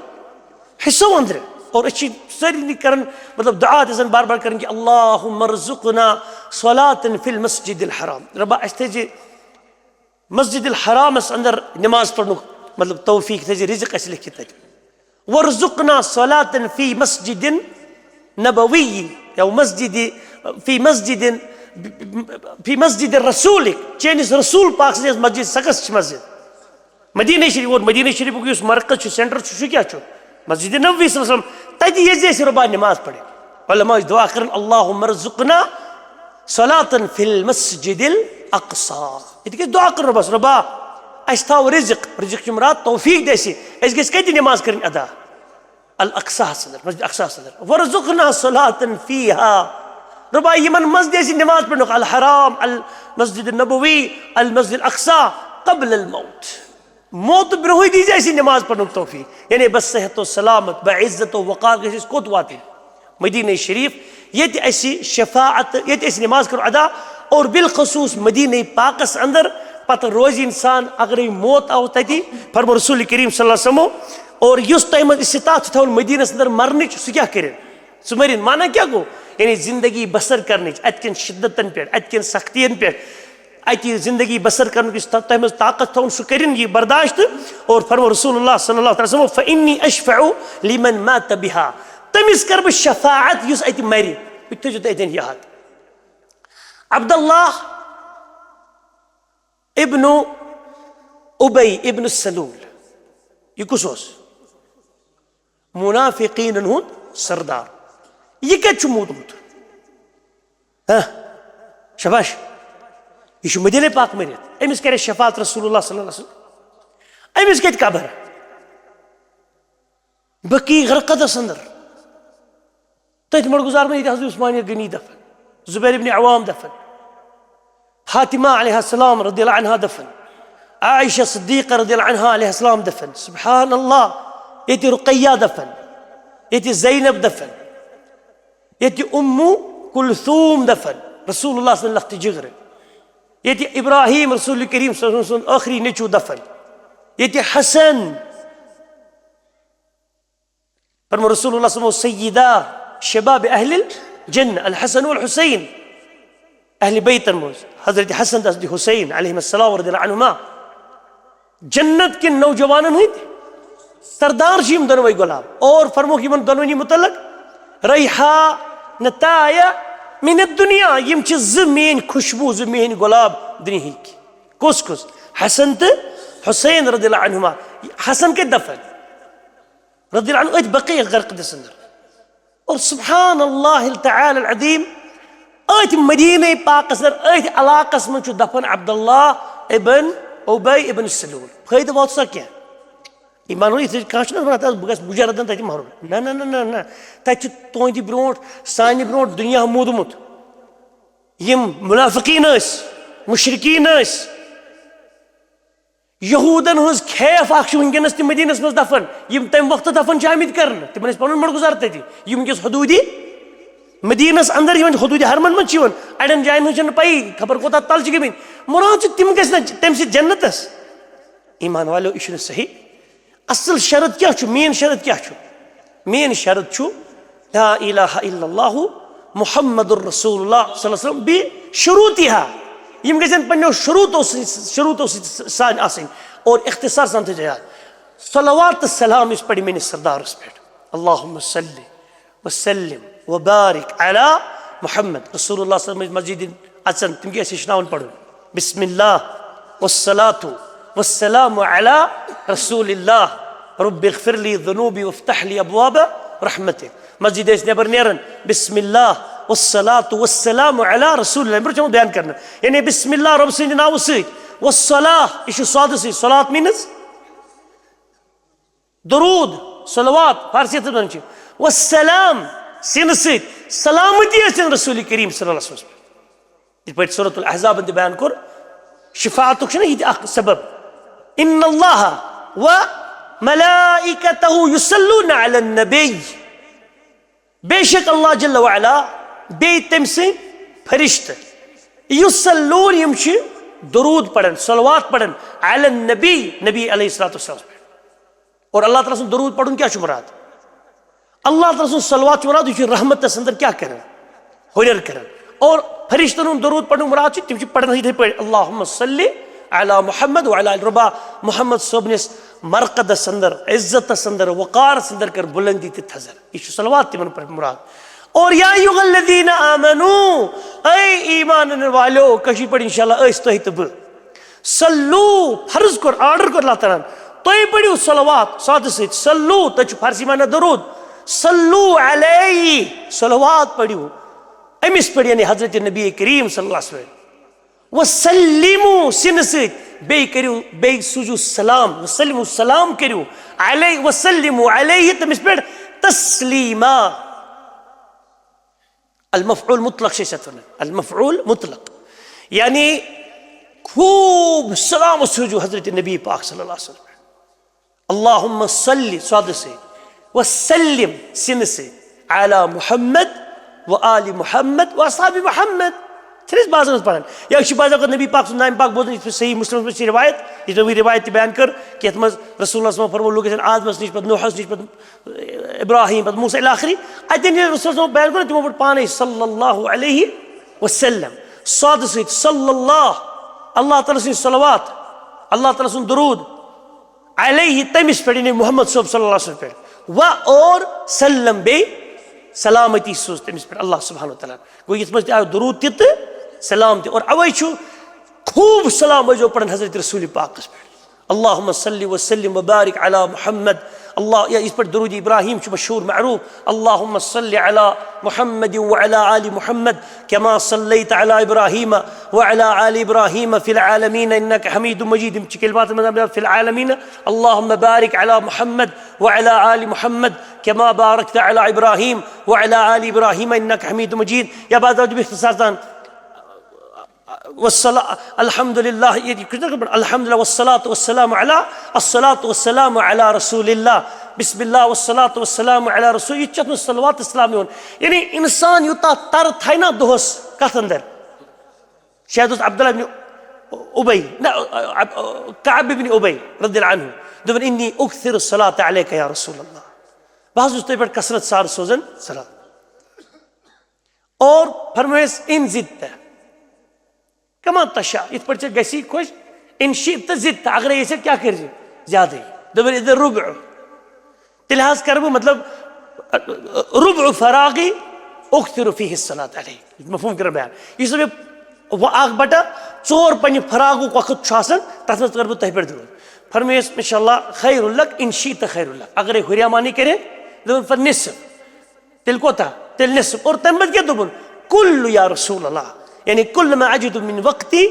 حصو أنٛدرٕ۔ اور أسۍ چھِ سٲری کران، مطلب، دعا تہِ زن بار بار کران کہِ، "اللہم ارزقنا صلاة فی المسجد الحرام"، رۄبا، اَسہِ تھٲیزِ مسجد الحرامس اندر نماز پرنُک، مطلب، توفیق تھٲیزِ، رزق اَسہِ لیکھِتھ تتہِ۔ "وارزقنا صلاة فی مسجد نبوی"، یا مسجد، فی مسجد، فی مسجد رسولک، چٲنِس رسول پاک سٕنٛز مسجد، سۄ کۄس چھِ مسجد؟ مدیٖنہ شریٖف، اور مدیٖنہ شریٖفُک یُس مرکز چھُ، center چھُ، سُہ کیٛاہ چھُ؟ مسجد نبوی صلی اللہ علیہ وسلم۔ تَتہِ ییٚتہِ أسۍ رۄبا نماز پرٕنۍ۔ علماء چھِ دعا کران، "اللہم ارزقنا صلاة فی المسجد الاقصی"۔ ییٚتہِ گژھِ دعا کرُن رۄبس، "رۄبا، اَسہِ تھاو رزق"، رزق چھُ مراد توفیق دِ اَسہِ، أسۍ گژھِ کَتہِ نماز کَرٕنۍ ادا؟ الاقصاہس اندر، مسجد اقصاہس اندر، وارزقنا صلاة فیہا، رۄبا یِمن منٛز دِ اَسہِ نماز پرنُک، الحرام، المسجد النبوی، المسجد الاقصی، قبل الموت، موت برونٛہٕے دیٖزِ اَسہِ نماز پرنُک توفیق، یعنی بس صحت و سلامت، بعزت و وقار گژھِ اَسہِ کوٚت واتٕنۍ؟ مدینہ شریف، ییٚتہِ اَسہِ شفاعت، ییٚتہِ أسۍ نماز کرو ادا، اور بالخصوص مدینہ پاکس اندر، پتہٕ روزِ انسان اگرے موت آو تتی، فرمو رسول کریم صلی اللہ علیہ وسلم، اور یُس تۄہہِ منٛز استطاعت چھُ تھاوُن مدینس اندر مرنٕچ، سُہ کیٛاہ کرِ؟ سُہ مرِ۔ معنی کیٛاہ گوٚو؟ یعنی زندگی بسر کرنٕچ، اتہِ کٮ۪ن شدتن پٮ۪ٹھ، اتہِ کٮ۪ن سختین پٮ۪ٹھ، اتہِ زندگی بسر کرنُک یُس تۄہہِ منٛز طاقت تھاوُن، سُہ کٔرِن یہِ برداشت۔ اور فرمو رسول اللہ صلی اللہ علیہ وسلم، فإنی اشفع لمن مات بها، تٔمِس کرٕ بہٕ شفاعت یُس اتہِ مرِ۔ یہِ تھٲیزیو تُہۍ اتٮ۪ن یاد۔ عبداللہ ابن ابی ابن سلول، یہِ کُس اوس؟ منافقینن ہُنٛد سردار۔ یہِ کتہِ چھُ موٗدمُت؟ ہاں، شاباش۔ یہِ چھُ مدینہ پاک مٔرِتھ۔ أمِس کرے شفاعت رسول اللہ صلی اللہ علیہ وسلم۔ أمِس کتہِ قبر؟ بقیع غرقدس اندر۔ تٔتھۍ مُلک گُزار مےٚ، ییٚتہِ حضرت عثمانیہ غنی دفن، زبیر ابن عوام دفن، فاطمہ علیہ السلام رضی اللہ عنہا دفن، عائشہ صدیقہ رضی اللہ عنہا علیہ السلام دفن، سبحان اللہ، ییٚتہِ رقیہ دفن، ییٚتہِ زینب دفن، ییٚتہِ ام کلثوم دفن، رسول اللہ صلی اللہ علیہ وسلم لخت جگر، ییٚتہِ ابراہیم رسول کریم صلی اللہ علیہ وسلم سُنٛد ٲخری نیٚچو دفن، ییٚتہِ حسن، فرمو رسول اللہ صلی اللہ علیہ وسلم، سیدا شباب اہل الجنہ الحسن والحسین، اہل بیتن منٛز حضرت حسن تہٕ حضرت حسین علیہم السلام رضی اللہ عنہما، جنت کٮ۪ن نوجوانن ہٕنٛدۍ سردار چھِ یِم دۄنوَے غلام۔ اور فرموکھ یِمن دۄنوٕنی متعلق، ریحانتایا من الدنیا، یِم چھِ زٕ میٲنۍ خوشبو، زٕ میٲنۍ گۄلاب دُنیہٕکۍ۔ کُس کُس؟ حسن تہٕ حسین رضی اللہ عنہما۔ حسن کتہِ دفن؟ رضی اللہ عنہ أتھۍ بقیع غرقدس اندر۔ اور سبحان اللہ تعالی العظیم، أتھۍ مدینہ پاکس اندر، أتھۍ علاقس منٛز چھُ دفن عبداللہ ابن ابی ابن سلول۔ فٲیدٕ ووت سا کینٛہہ؟ ایمان وٲلۍ، یِتھ کٔنۍ کانٛہہ چھُنہٕ ونان، "بہٕ گژھٕ مجردن تتہِ مرُن۔" نہ، نہ، نہ، نہ، نہ۔ تتہِ چھُ تُہنٛدِ برونٛٹھ، سانہِ برونٛٹھ دُنیا موٗدمُت۔ یِم منافقین ٲسۍ، مشرکین ٲسۍ، یہودن ہٕنٛز کھیف اکھ چھِ وٕنکیٚنس تہِ مدینس منٛز دفن، یِم تمہِ وقتہٕ دفن چھِ آمٕتۍ کرنہٕ، تِمن ٲسۍ پنُن مُلک گُزار تٔتی۔ یِم وٕنکیٚس حدوٗدِ مدینس اندر، یِمن حدوٗدِ حرمن منٛز چھِ یِوان، اڑٮ۪ن جاین ہٕنٛز چھنہٕ پیی، خبر کوٗتاہ تل چھِ گٔمٕتۍ۔ مراد چھُ، تِم گژھِ نہ تمہِ سۭتۍ جنتس۔ ایمان والٮ۪و، یہِ چھُنہٕ صحیح۔ اصل شرط کیٛاہ چھُ؟ مین شرط کیٛاہ چھُ؟ مین شرط چھُ لا الہ الا اللہ محمد رسول اللہ صلی اللہ علیہ وسلم بشروطها۔ یِم گژھن پننیو شروٗطو سۭتۍ، شروٗطو سۭتۍ سانۍ آسٕنۍ۔ اور اختصار سان تھٲیزیو یاد، صلوات تہٕ سلام یُس پرِ میٲنِس سردارس پٮ۪ٹھ، اللہم صلی وسلم وبارک علی محمد۔ رسول اللہ صلی اللہ علیہ وسلم مسجد اژن، تِم کیٛاہ ٲسۍ ہیٚچھناوان پرُن؟ بسم اللہ والصلاة والسلام علی رسول اللہ، رب اغفر لی ذنوبی وافتح لی ابواب رحمتک۔ مسجد ٲسۍ نٮ۪بر نیران، بسم اللہ والصلاة والسلام علی رسول اللہ، برونٛہہ چھُ یِوان بیان کرنہٕ، یعنی بسم اللہ رۄب سٕنٛدِ ناوٕ سۭتۍ، والصلاة، یہِ چھُ صادٕ سۭتۍ، صلوات means درود، صلوات فارسی یَتھ وَنان چھِ، والسلام، سِنہٕ سۭتۍ سلامتی ٲسِن رسول کریم صلی اللہ علیہ وسلم۔ یِتھ پٲٹھۍ سورۃ الاحزابن تہِ بیان کوٚر، شفاعتُک چھُنہ یہِ تہِ اکھ سبب۔ ان اللہ و ملائکتہ یصلون علی النبی، بے شک اللہ جل وعلا بیٚیہِ تٔمۍ سٕنٛدۍ فرشتہٕ، یصلون، یِم چھِ درود پران، صلوات پران، علی النبی، نبی علیہ الصلوۃ والسلام پٮ۪ٹھ۔ اور اللہ تعالیٰ سُنٛد درود پرُن کیٛاہ چھُ مراد؟ اللہ تعالیٰ سُنٛد صلوات چھُ مراد، یہِ چھُ رحمتس اندر کیٛاہ کران؟ ہُرٮ۪ر کران۔ اور فرشتن ہُنٛد درود پرنُک مراد چھُ، تِم چھِ پران یِتھے پٲٹھۍ، اللہم صلی علی محمد وعلی آل، رۄبا محمد صٲبنِس مرقدس اندر، عزتس اندر، وقارس اندر کر بلندی تہٕ تھزر۔ یہِ چھُ صلوات تِمن پٮ۪ٹھ مراد۔ اور یا ایھا الذین آمنو، اے ایمان انن والو، کٲشِر پٲٹھۍ انشاءاللہ أسۍ تُہۍ تہٕ بہٕ۔ صلو، فرض کوٚر، order کوٚر اللہ تعالیٰ ہن، تُہۍ پٔرِو صلوات، صادٕ سۭتۍ، صلو، تَتہِ چھُ فارسی معنی درود، صلو علیہ، صلوات پٔرِو أمِس پٮ۪ٹھ، یعنی حضرت نبی کریم صلی اللہ علیہ وسلم۔ وسلمو، سِنہٕ سۭتۍ، بیٚیہِ کٔرِو، بیٚیہِ سوٗزِو سلام، وسلمو، سلام کٔرِو، علیہ، وسلمو علیہ، تٔمِس پٮ۪ٹھ، تسلیما۔ المفعول مطلق چھِ أسۍ اَتھ وَنان، المفعول مطلق، یعنی خوب سلام سوٗزِو حضرت نبی پاک صلی اللہ علیہ وسلم۔ اللہم صلی، صادٕ سۭتۍ، وسلم، سینہٕ سۭتۍ، علی محمد و آل محمد و اصحاب محمد۔ چھِنہٕ أسۍ بعضن منٛز پران؟ یا أسۍ چھِ بعض اوقات نبی پاک سُنٛد نام پاک بوزان، یِتھ پٲٹھۍ صحیح مسلمس منٛز چھِ روایت، یُس مےٚ وۄنۍ روایت تہِ بیان کٔر، کہِ یَتھ منٛز رسول اللہ صلی اللہ علیہ وسلم فرموو لوٗکن زن آدمس نِش، پتہٕ نوحس نِش، پتہٕ ابراہیم، پتہٕ موسیٰ الی آخری۔ اتٮ۪ن ییٚلہِ رسول صلی اللہ علیہ وسلم بیان کوٚر، تِمو پوٚر پانے صلی اللہ علیہ وسلم، سادٕ سۭتۍ صلی اللہ، اللہ تعالیٰ سٕنٛدۍ صلوات، اللہ تعالیٰ سُنٛد درود علیہ، تٔمِس پٮ۪ٹھ، یعنی محمد صٲب صلی اللہ علیہ وسلم پٮ۪ٹھ، و اور سلم، بیٚیہِ سلامتی سوٗز تٔمِس پٮ۪ٹھ اللہ سبحانہ و تعالیٰ۔ گوٚو، یَتھ منٛز تہِ آو درود تہِ تہٕ سلام تہِ، اور اوے چھُ خوب سلام ٲسۍزیو پران حضرت رسول پاکس پٮ۪ٹھ۔ اللہم صلی وسلم وبارک علی محمد۔ اللہ، یا یِتھ پٲٹھۍ درود ابراہیم چھُ مشہوٗر معروٗف، اللہم صلی علی محمد وعلی آل محمد کما صلیت علی ابراہیم وعلی آل ابراہیم فی العالمین انک حمید مجید۔ یِم چھِ کلمات منٛز آمٕتۍ، فی العالمین، اللہم بارک علی محمد وعلی آل محمد کما بارکت علی ابراہیم وعلی آل ابراہیم انک حمید مجید۔ یا بعض دفعہ اختصار سان، والصلاة، الحمد للہ، یہِ کِتھ کٔنۍ پٲٹھۍ؟ الحمد للہ والصلاة والسلام علی، الصلاة والسلام علی رسول اللہ، بسم اللہ والصلاة والسلام علی رسول، یہِ تہِ چھُ اَتھ منٛز صلوات السلام یِوان۔ یعنی اِنسان یوٗتاہ تَرٕ تھایہِ نا دۄہَس کَتھ اندر؟ شاید اوس عبداللہ ابن اُبی، نہ، کعب ابن اُبی رضی اللہ عنہ، دوٚپُن، انی اکثر الصلاة علیک یا رسول اللہ، بہٕ حظ چھُس تۄہہِ پٮ۪ٹھ کثرت سان سوزان صلوات۔ اور فرمٲیِس، ان زدت کما تشاء، یِتھ پٲٹھۍ ژےٚ گژھی خۄش، ان شئت زدت، اگرے یژھکھ کیٛاہ کٔرۍ زِ؟ زیادٕے۔ دوٚپُن، اذا الربع، تیٚلہِ حظ کرٕ بہٕ، مطلب، ربع فراغی اکثر فیہ الصلاۃ علیک۔ مفہوم کٔرِو بیان۔ یُس مےٚ وۄنۍ اکھ بٹہ ژور پننہِ فراغُک وقت چھُ آسان، تتھ منٛز کرٕ بہٕ تۄہہِ پٮ۪ٹھ درود۔ فرمٲیِس، ان شاء اللہ خیر لک، ان شئت خیر لک۔ اگرے ہُریمانی کرے، دوٚپُن، فالنصف۔ تیٚلہِ کوتاہ؟ تیٚلہِ نصف۔ اور تَمہِ پَتہٕ کیٛاہ دوٚپُن؟ کُلُ یا رسول اللہ، یعنی کُلُ ما اجد من وقتی،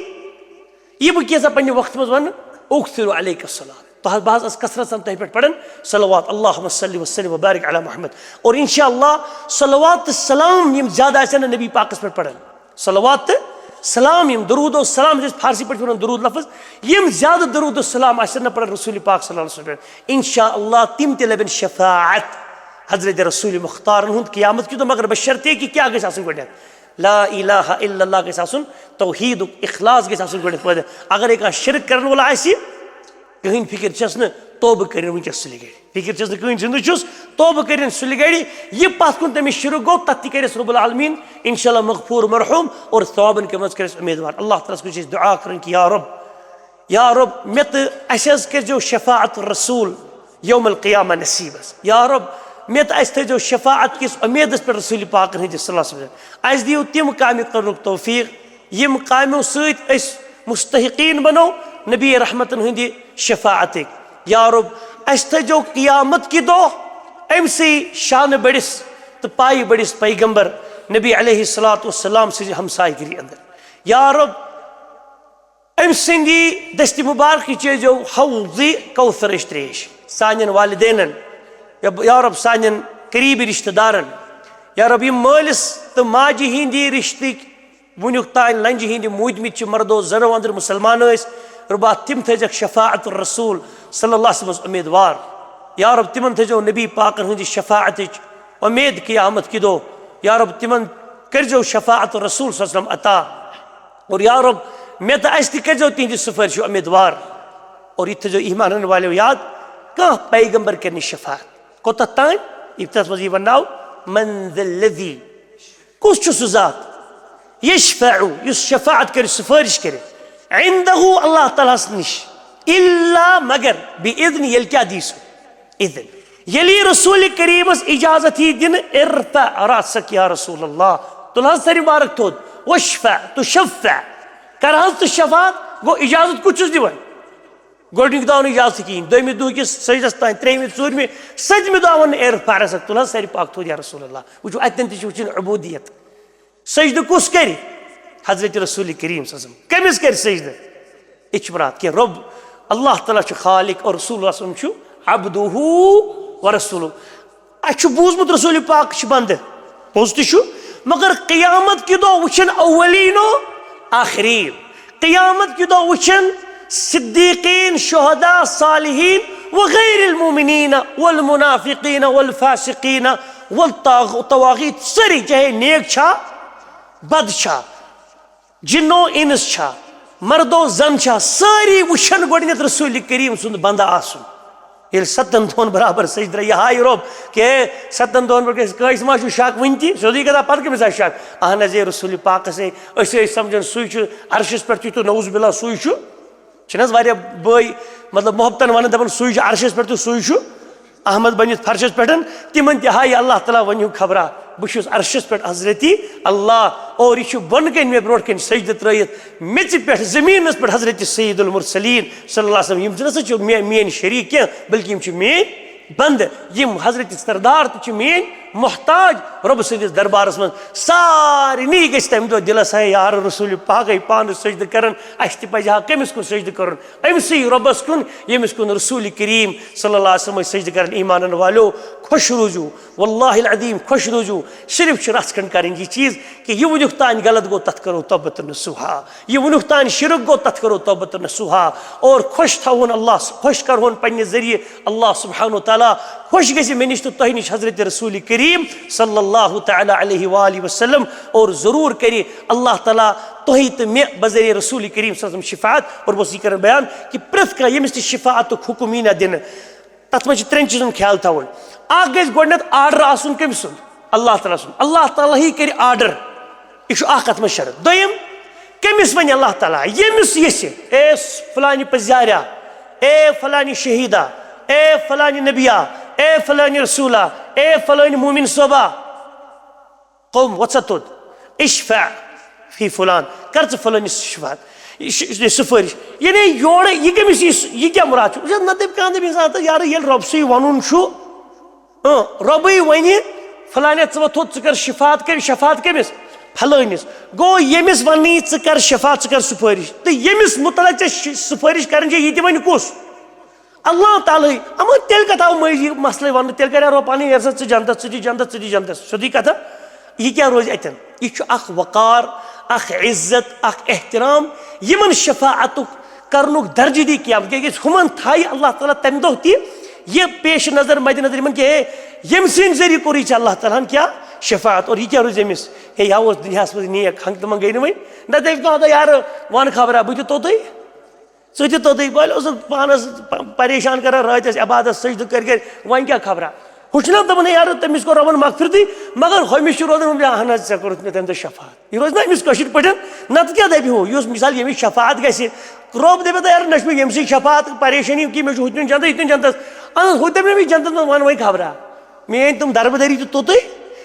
یہِ بہٕ کینٛژھا پننہِ وقتہٕ منٛز وَنہٕ، اُکثِرُ علیک الصلاۃ، بہٕ حظ، بہٕ حظ ٲسٕس کثرت سان تۄہہِ پٮ۪ٹھ پَران صلوات، اللہم صلی وسلم وبارک علی محمد۔ اور انشاءاللہ صلوات تہٕ سلام یِم زیادٕ آسن نہ نبی پاکَس پٮ۪ٹھ پَران، صلوات تہٕ سلام، یِم درود و سلام چھِ أسۍ فارسی پٲٹھۍ وَنان درود لفظ، یِم زیادٕ درود و سلام آسن نہ پَران رسول پاک صلی اللہ علیہ وسلم پٮ۪ٹھ، انشاءاللہ تِم تہِ لَبن شفاعت حضرت رسول مختارن ہُنٛد قیامت کہِ دۄہ، مگر بشرطے کہِ کیٛاہ گژھِ آسُن گۄڈٕنٮ۪تھ؟ لا الہ الا اللہ گژھِ آسُن، توحیدُک اخلاص گژھِ آسُن گۄڈٕنٮ۪تھ پٲدٕ۔ اگرے کانٛہہ شرک کرن وول آسہِ، کٕہٕنۍ فکر چھَس نہٕ، توبہٕ کٔرِنۍ وٕنکیٚس سُلہِ گرِ۔ فکر چھَس نہٕ کٕہٕنۍ سٕنٛز، چھُس توبہٕ کٔرِنۍ سُلہِ گرِ۔ یہِ پتھ کُن تٔمِس شرک گوٚو، تتھ تہِ کرٮ۪س رب العالمین انشاءاللہ مغفور مرحوم اور ثوابن کہِ منٛز کرٮ۪س امیدوار۔ اللہ تعالیٰ ہس کُن چھِ أسۍ دعا کرٕنۍ کہِ یا رب، یا رب، مےٚ تہٕ اَسہِ حظ کٔرۍزیو شفاعت رسول یوم القیامہ نصیب حظ۔ یا رب، مےٚ تہٕ اَسہِ تھٲیزیو شفاعت کِس اُمیدس پٮ۪ٹھ رسول پاکن ہٕنٛدِس صلی اللہ علیہ وسلم۔ اَسہِ دِیِو تِم کامہِ کرنُک توفیق، یِم کامیو سۭتۍ أسۍ مستحقین بنو نبی رحمتن ہٕنٛدِ شفاعتٕکۍ۔ یا رب، اَسہِ تھٲیزیو قیامت کہِ دۄہ أمۍ سٕے شانہٕ بٔڑِس تہٕ پایہِ بٔڑِس پیغمبر نبی علیہ الصلوۃ والسلام سٕنٛزِ ہمسایہِ گِری اندر۔ یا رب، أمۍ سٕنٛدِ دٔستہِ مُبارکہِ چیزیو حوضِ کوثر أسۍ ترٛیش سانٮ۪ن والدینن، یا، یا رب، سانٮ۪ن قریبی رشتہٕ دارن، یا رب، یِم مٲلِس تہٕ ماجہِ ہٕنٛدِ رشتٕکۍ وُنیُک تام لنجہِ ہٕنٛدِ موٗدمٕتۍ چھِ، مردو زنو اندر مسلمان ٲسۍ، ربا تِم تھٲیزٮ۪کھ شفاعت الرسول صلی اللہ علیہ وسلمس امیدوار۔ یا رب، تِمن تھٲیزیو نبی پاکن ہٕنٛدِ شفاعتٕچ امید قیامت کہِ دۄہ۔ یا رب، تِمن کٔرزیو شفاعت الرسول صلی اللہ علیہ وسلم عطا۔ اور یا رب، مےٚ تہٕ اَسہِ تہِ کٔرزیو تِہنٛدِ سفٲرشہِ امیدوار۔ اور یہِ تھٲیزیو ایمان انن والیو یاد، کانٛہہ پیغمبر کرِ نہٕ شفاعت۔ کوٚتتھ تام؟ ابتداہس منٛز یی ونناو، من ذا الذی، کُس چھُ سُہ ذات؟ یشفع، یُس شفاعت کرِ، سفٲرش کرِ، عندہ، اللہ تعالیٰ ہس نِش، الا، مگر، بِاذنہِ، ییٚلہِ کیٛاہ دی سُہ؟ اذن۔ ییٚلہِ رسول کریمس اجازت یی دِنہٕ، ارفع راسک یا رسول اللہ، تُل حظ سر مبارک تھوٚد، واشفع، تشفع، کر حظ ژٕ شفاعت، گوٚو اجازت کُس چھُس دِوان؟ گۄڈٕنیُک دۄہ نہٕ اجازت کِہیٖنۍ، دوٚیمہِ دۄہ کِس سجدس تام، ترٛیٚیمہِ، ژوٗرمہِ، سٔتمہِ دۄہ وَنُن، ارفع راسک، تُل حظ سر پاک تھوٚد یا رسول اللہ۔ وٕچھِو، اتٮ۪ن تہِ چھِ وٕچھِنۍ عبودیت۔ سجدٕ کُس کرِ؟ حضرت رسول کریم صلی اللہ علیہ وسلم۔ کٔمِس کرِ سجدٕ؟ یہِ چھِ مراد کہِ رب، اللہ تعالیٰ چھُ خالق اور رسول اللہ صلی اللہ علیہ وسلم چھُ عبدہ و رسولہ۔ اَسہِ چھُ بوٗزمُت رسول پاک چھِ بندٕ، پوٚز تہِ چھُ، مگر قیامت کہِ دۄہ وٕچھن اولین و آخرین۔ قیامت کہِ دۄہ وٕچھن صدیقین، شہداء، صالحین و غیر المؤمنین والمنافقین والفاسقین والطواغیت، سٲری، چاہے نیک چھا، بد چھا، جنو انس چھا، مردو زن چھا، سٲری وٕچھن گۄڈٕنیتھ رسول کریم سُنٛد بندٕ آسُن۔ ییٚلہِ ستن دۄہن برابر سجدٕ ترٛایہِ، یہِ ہاے رۄب کہِ ستن دۄہن پٮ۪ٹھ گژھِ کٲنٛسہِ ما چھُ شک وٕنہِ تہِ؟ سیوٚدُے کتھا، پتہٕ کٔمِس آسہِ شک؟ اہن حظ، اے رسول پاکس، اے، أسۍ ٲسۍ سمجھان سُے چھُ عرشس پٮ۪ٹھ تہِ تہٕ نعوذ باللہ سُے چھُ۔ چھِنہٕ حظ واریاہ بٲے، مطلب، محبتن ونان، دپان، سُے چھُ عرشس پٮ۪ٹھ تہٕ سُے چھُ احمد بنِتھ فرشس پٮ۪ٹھ؟ تِمن تہِ ہاے اللہ تعالیٰ ؤنِو خبرا، بہٕ چھُس عرشس پٮ۪ٹھ حضرتی اللہ، اور یہِ چھُ بۄنہٕ کنہِ مےٚ برونٛٹھ کنہِ سجدٕ ترٲیِتھ میٚژِ پٮ۪ٹھ، زٔمیٖنس پٮ۪ٹھ حضرت سید المرسلین صلی اللہ علیہ وسلم۔ یِم چھِنہٕ سا چھِ مے-، میٲنۍ شریٖک کینٛہہ، بلکہِ یِم چھِ میٲنۍ بندٕ، یِم حضرت سردار تہِ چھِ میٲنۍ محتاج رۄبہٕ سٕنٛدِس دربارس منٛز۔ سارنٕے گژھِ تمہِ دۄہ دِلس، ہے یار، رسول پاکے پانہٕ سجدٕ کران، اسہِ تہِ پزِ ہا کٔمِس کُن سجدٕ کرُن؟ أمسٕے رۄبس کُن، ییٚمِس کُن رسول کریم صلی اللہ علیہ وسلم ٲسۍ سجدٕ کران۔ ایمانن والو، خۄش روٗزِو، واللہ العظیم خۄش روٗزِو۔ صرف چھِ رژھ کھنڈ کرٕنۍ یہِ چیٖز کہِ یہِ وٕنیُک تام غلط گوٚو، تتھ کرو توبہ تہٕ نصوحا۔ یہِ وٕنیُک تام شرک گوٚو، تتھ کرو توبہ تہٕ نصوحا۔ اور خۄش تھاوون اللہ، خۄش کرہون پننہِ ذٔریعہٕ اللہ سبحانہ و تعالیٰ۔ خۄش گژھِ مےٚ نِش تہٕ تۄہہِ نِش حضرت رسول کریم صلی اللہ تعالیٰ علیہ وآلہ وسلم۔ اور ضروٗر کرِ اللہ تعالیٰ تۄہہِ تہٕ مےٚ بذریعہ رسول کریم صلی اللہ علیہ وسلم شفاعت۔ اور بہٕ اوسُس یہِ کران بیان کہِ پرٛٮ۪تھ کانٛہہ ییٚمِس تہِ شفاعتُک حُکم یی نہ دِنہٕ، تَتھ منٛز چھِ ترٛٮ۪ن چیٖزن خیال تھاوُن۔ اکھ گژھِ گۄڈٕنٮ۪تھ آرڈر آسُن کٔمۍ سُنٛد؟ اللہ تعالیٰ سُنٛد۔ اللہ تعالیٰ ہٕے کرِ آرڈر۔ یہِ چھُ اکھ اَتھ منٛز شرط۔ دوٚیِم، کٔمِس وَنہِ اللہ تعالیٰ؟ ییٚمِس یژھِ، اے فلانہِ پزیاریا، اے فلانہِ شہیدا، اے فلانہِ نبیا، اے فلانہِ رسولا، اے فلانہِ مومن صٲبا، قوم، وۄتھ سا توٚت، اشفع فی فلان، کر ژٕ فلٲنِس شفاعت، یہِ ش-، یہِ سفٲرِش۔ یعنی یورٕ یہِ کٔمِس یہِ س-، یہِ کیٛاہ مُراد چھُ؟ وٕچھ حظ، نہ دٔپۍ کانٛہہ، دٔپۍ اِنسان، تہٕ یارٕ، ییٚلہِ رۄبسٕے وَنُن چھُ، اۭں، رۄبٕے وَنہِ، فلانہِ، ژٕ وۄتھ تھوٚد، ژٕ کر شفاعت کٔمِس؟ شفاعت کٔمِس؟ فلٲنِس۔ گوٚو، ییٚمِس وَننہٕ یی، ژٕ کر شفاعت، ژٕ کر سفٲرِش، تہٕ ییٚمِس مُتعلق ژےٚ ش-، سفٲرِش کرٕنۍ چھےٚ، یہِ تہِ وَنہِ کُس؟ اللہ تعالیٰ ہٕے۔ اما تیٚلہِ کتھ آو مٔنٛزۍ یہِ مسلے وننہٕ؟ تیٚلہِ کرِ رۄب پنٕنۍ، ییٚلہِ سا ژٕ جنتس، ژٕ دِ جنتس، ژٕ دِ جنتس۔ سیوٚدُے کتھا۔ یہِ کیٛاہ روزِ اتٮ۪ن؟ یہِ چھُ اکھ وقار، اکھ عزت، اکھ احترام۔ یِمن شفاعتُک کرنُک درجہٕ دی قیامت، کیٛازِ ہُمن تھایہِ اللہ تعالیٰ تمہِ دۄہ تہِ یہِ پیش نظر، مدِ نظر یِمن کہِ ہے، ییٚمہِ سٕنٛدِ ذٔریعہٕ کوٚرُے ژےٚ اللہ تعالیٰ ہن کیٛاہ؟ شفاعت۔ اور یہِ کیٛاہ روزِ أمِس؟ ہے، یہِ ہا اوس دُنیاہس منٛز نیک، ہنٛگ تہٕ منٛگ گٔے نہٕ وۄنۍ۔ نہ تٔمۍ کانٛہہ دۄہ یارٕ، ون خبرا، بہٕ تہِ توٚتُے۔ ژٕ تہِ توٚتُے، بٔلۍ اوسُکھ پانس پ-، پریشان کران، راتس عبادت سجدٕ کٔرۍ کٔرۍ، وۄنۍ کیٛاہ خبرا؟ ہُہ چھُنہ دپان، ہے یارٕ، تٔمِس کوٚر رۄبن مغفرتٕے، مگر ہُمِس چھُ روزان، ہُم، اہن حظ، ژےٚ کوٚرُتھ مےٚ تَمہِ دۄہ شفاعت۔ یہِ روزِ نہ أمِس کٲشِر پٲٹھۍ؟ نتہٕ کیٛاہ دپہِ ہُہ؟ یُس مثال ییٚمِس شفاعت گژھِ، رۄب دپہِ، ہے یارٕ، نہ چھُ مےٚ ییٚمہِ سۭتۍ شفاعت، پریشٲنی کینٛہہ، مےٚ چھُ ہُتہِ نیُن جنتس، یہِ تہِ نیُن جنتس۔ اہن حظ، ہُتہِ دپہِ مےٚ ییٚمِس جنتس منٛز، ون وۄنۍ خبرا۔ میٲنۍ تِم دربدری تہِ توٚتُے،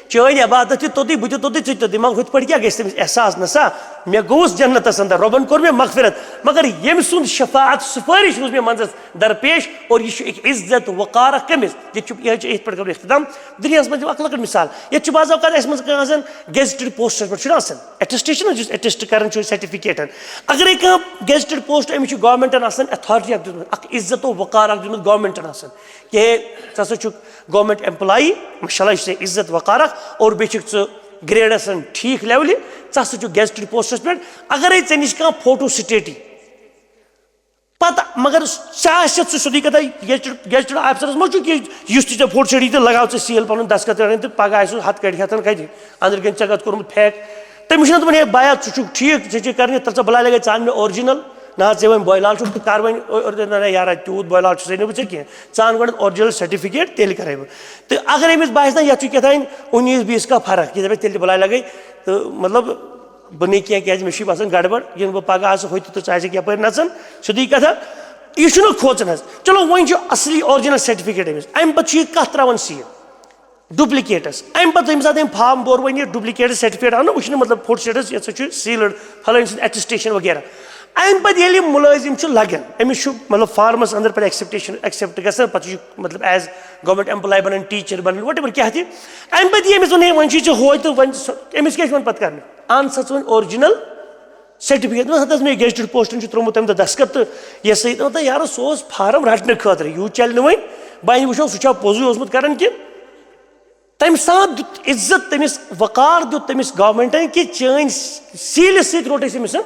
چٲنۍ عبادت تہِ توٚتُے، بہٕ تہِ توٚتُے، ژٕ تہِ توٚتُے۔ مگر ہُتھ پٲٹھۍ کیٛاہ گژھِ تٔمِس احساس؟ نہ سا، مےٚ گوٚوُس جنتس اندر، رۄبن کوٚر مےٚ مغفرت، مگر ییٚمۍ سُنٛد شفاعت، سفٲرِش روٗز مےٚ منٛزس درپیش، اور یہِ چھُ أکۍ عزت وقارہ کٔمِس؟ ییٚتہِ چھُ، یہِ چھُ یِتھ پٲٹھۍ کرو اختتام۔ دُنیاہس منٛز دِمہٕ اکھ لۄکٕٹ مثال، ییٚتہِ چھُ بعض اوقات اَسہِ منٛز کانٛہہ آسان gazetted post پٮ۪ٹھ چھُنہ آسان، attestation، یُس attest کران چھُ certificate۔ اگر کانٛہہ gazetted post، أمِس چھُ governmentن آسان authority اکھ دیُتمُت، اکھ عزت و وقار اکھ دیُتمُت governmentن آسان۔ کہ ہے، ژٕ ہسا چھُکھ government employee، ماشاءاللہ، یہِ چھُ ژےٚ عزت وقار اکھ، اور بیٚیہِ چھُکھ ژٕ grade آسان ٹھیٖک levelہِ، ژٕ ہسا چھُکھ gazetted postس پٮ۪ٹھ۔ اگرے ژےٚ نِش کانٛہہ photo stateی، پتہٕ، مگر ژےٚ آسہِ ژٕ سیوٚدُے کتھا، gazetted، gazetted officerس ما چھُ کینٛہہ، یُس تہِ ژےٚ photo stateی تہٕ لگاو ژٕ seal پنُن دستخط کران تہٕ پگاہ آسہِ سُہ ہتھ کڑِ ہتن کتہِ، أنٛدرٕ کَنہِ ژےٚ کتھ کوٚرمُت fake۔ تٔمِس چھُنہ دپان، ہے بایا، ژٕ چھُکھ ٹھیٖک، ژےٚ چھے کرنہِ، تَلہٕ ژٕ بلاے لگے، ژٕ اَن مےٚ original۔ نہ حظ، ژےٚ وۄنۍ بوے لال چھُکھ تہٕ کر وۄنۍ او-، او-، نہ، نہ، یارا، تیوٗت بوے لال چھُسے نہٕ بہٕ ژےٚ کینٛہہ۔ ژٕ اَن گۄڈٕ original certificate، تیٚلہِ کرے بہٕ۔ تہٕ اگر أمِس باسہِ نہ، یَتھ چھُ کیٛاہ تام اُنیٖس بیٖس کا فرق، یہِ دَپہِ، تیٚلہِ تہِ بلاے لگے۔ تہٕ مطلب، بہٕ نہٕ کینٛہہ، کیٛازِ مےٚ چھُے باسان گڑبڑ، یِنہٕ بہٕ پگاہ آسہٕ ہوٚتہِ تہٕ ژٕ آسکھ یپٲرۍ نژان، سیوٚدُے کتھا۔ یہِ چھُنہٕ کھوژُن حظ۔ چلو، وۄنۍ چھُ اصلی original certificate أمِس، اَمہِ پتہٕ چھُ یہِ کتھ تراوان seal؟ Duplicateس۔ اَمہِ پتہٕ ییٚمہِ ساتہٕ أمۍ form بوٚر، وۄنۍ یہِ duplicate certificate آو نہ وٕچھنہٕ، مطلب، photo stateس، یہِ ہسا چھُ sealed، فلٲنۍ سٕنٛز attestation وغیرہ۔ اَمہِ پتہٕ ییٚلہِ یہِ مُلٲزِم چھُ لگان، أمِس چھُ، مطلب، formس اندر پتہٕ acceptation، accept گژھان، پتہٕ چھُ یہِ، مطلب، as government employee بنان، teacher بنان، whatever کیٛاہ تہِ۔ اَمہِ پتہٕ یہِ أمِس وَنہِ ہے، وۄنۍ چھُے ژےٚ ہوے تہٕ وۄنۍ ژٕ، أمِس کیٛاہ چھُ وۄنۍ پتہٕ کرنہٕ؟ اَن سا ژٕ وۄنۍ original certificate۔ دوٚپمَس، ہَتہٕ حظ، مےٚ gazetted postن چھُ ترٛوومُت تَمہِ دۄہ دستخط تہٕ یہِ ہسا یہِ، دوٚپُن، تہٕ یارٕ، سُہ اوس form رٹنہٕ خٲطرٕ، یوٗت چلہِ نہٕ وۄنۍ۔ بہٕ وٕچھو، سُہ چھا پوٚزُے اوسمُت کران کِنہٕ؟ تمہِ ساتہٕ دیُت عزت تٔمِس، وقار دیُت تٔمِس گورنمنٹن کہِ چٲنۍ سیٖلہِ سۭتۍ روٚٹ اَسہِ أمِس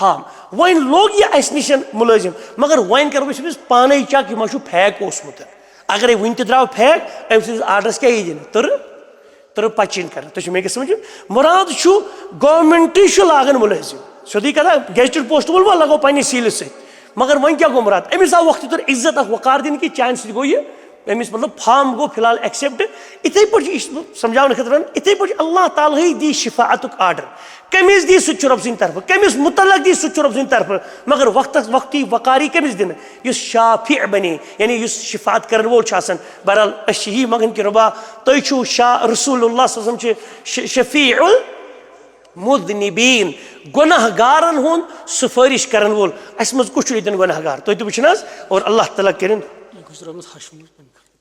ہام۔ وۄنۍ لوٚگ یہِ اَسہِ نِش مُلٲزِم، مگر وۄنۍ کَرو أسۍ أمِس پانَے چیک، یہِ ما چھُ فیک اوسمُت۔ اگرے وٕنہِ تہِ درٛاو فیک، أمۍ سٕنٛدِس آرڈرَس کیٛاہ یی دِنہٕ؟ تٕرٕ، تٕرٕ پَچِنۍ کَرٕنۍ۔ تُہۍ چھِو مےٚ کیٛاہ سَمجھُن؟ مُراد چھُ گورنمنٹٕے چھُ لاگان مُلٲزِم، سیوٚدُے کَتھا، گیزٹڈ پوسٹ وول ما لَگو پنٛنہِ سیٖلہِ سۭتۍ؟ مگر وۄنۍ کیٛاہ گوٚو مُراد؟ أمِس آو وقتہٕ تُر عزت اکھ وقار دِنہٕ کہِ چانہِ سۭتۍ گوٚو یہِ، أمِس مطلب فارم گوٚو فی الحال ایکسیپٹ۔ یِتھَے پٲٹھۍ چھُ یہِ چھُ سمجھاونہٕ خٲطرٕ وَنان، یِتھَے پٲٹھۍ چھُ اللہ تعالیٰ ہٕے دی شفاعتُک آرڈر۔ کٔمِس دی سُہ تہِ چھُ رۄب سٕنٛدِ طرفہٕ، کٔمِس مُتعلق دی سُہ تہِ چھُ رۄب سٕنٛدِ طرفہٕ، مگر وقتس وقتی وقاری کٔمِس دِنہٕ؟ یُس شافع بنے، یعنی یُس شفاعت کرن وول چھُ آسان۔ بہرحال أسۍ چھِ یی منٛگان کہِ رۄبا تُہۍ چھِو شا-، رسول اللہ صلی اللہ علیہ وسلم چھِ ش-، شفیع مذنبین، گناہ گارن ہُنٛد سفٲرِش کرن وول۔ اسہِ منٛز کُس چھُ ییٚتٮ۪ن گناہ گار؟ تُہۍ تہِ وٕچھِو نہ حظ۔ اور اللہ تعالیٰ کٔرِن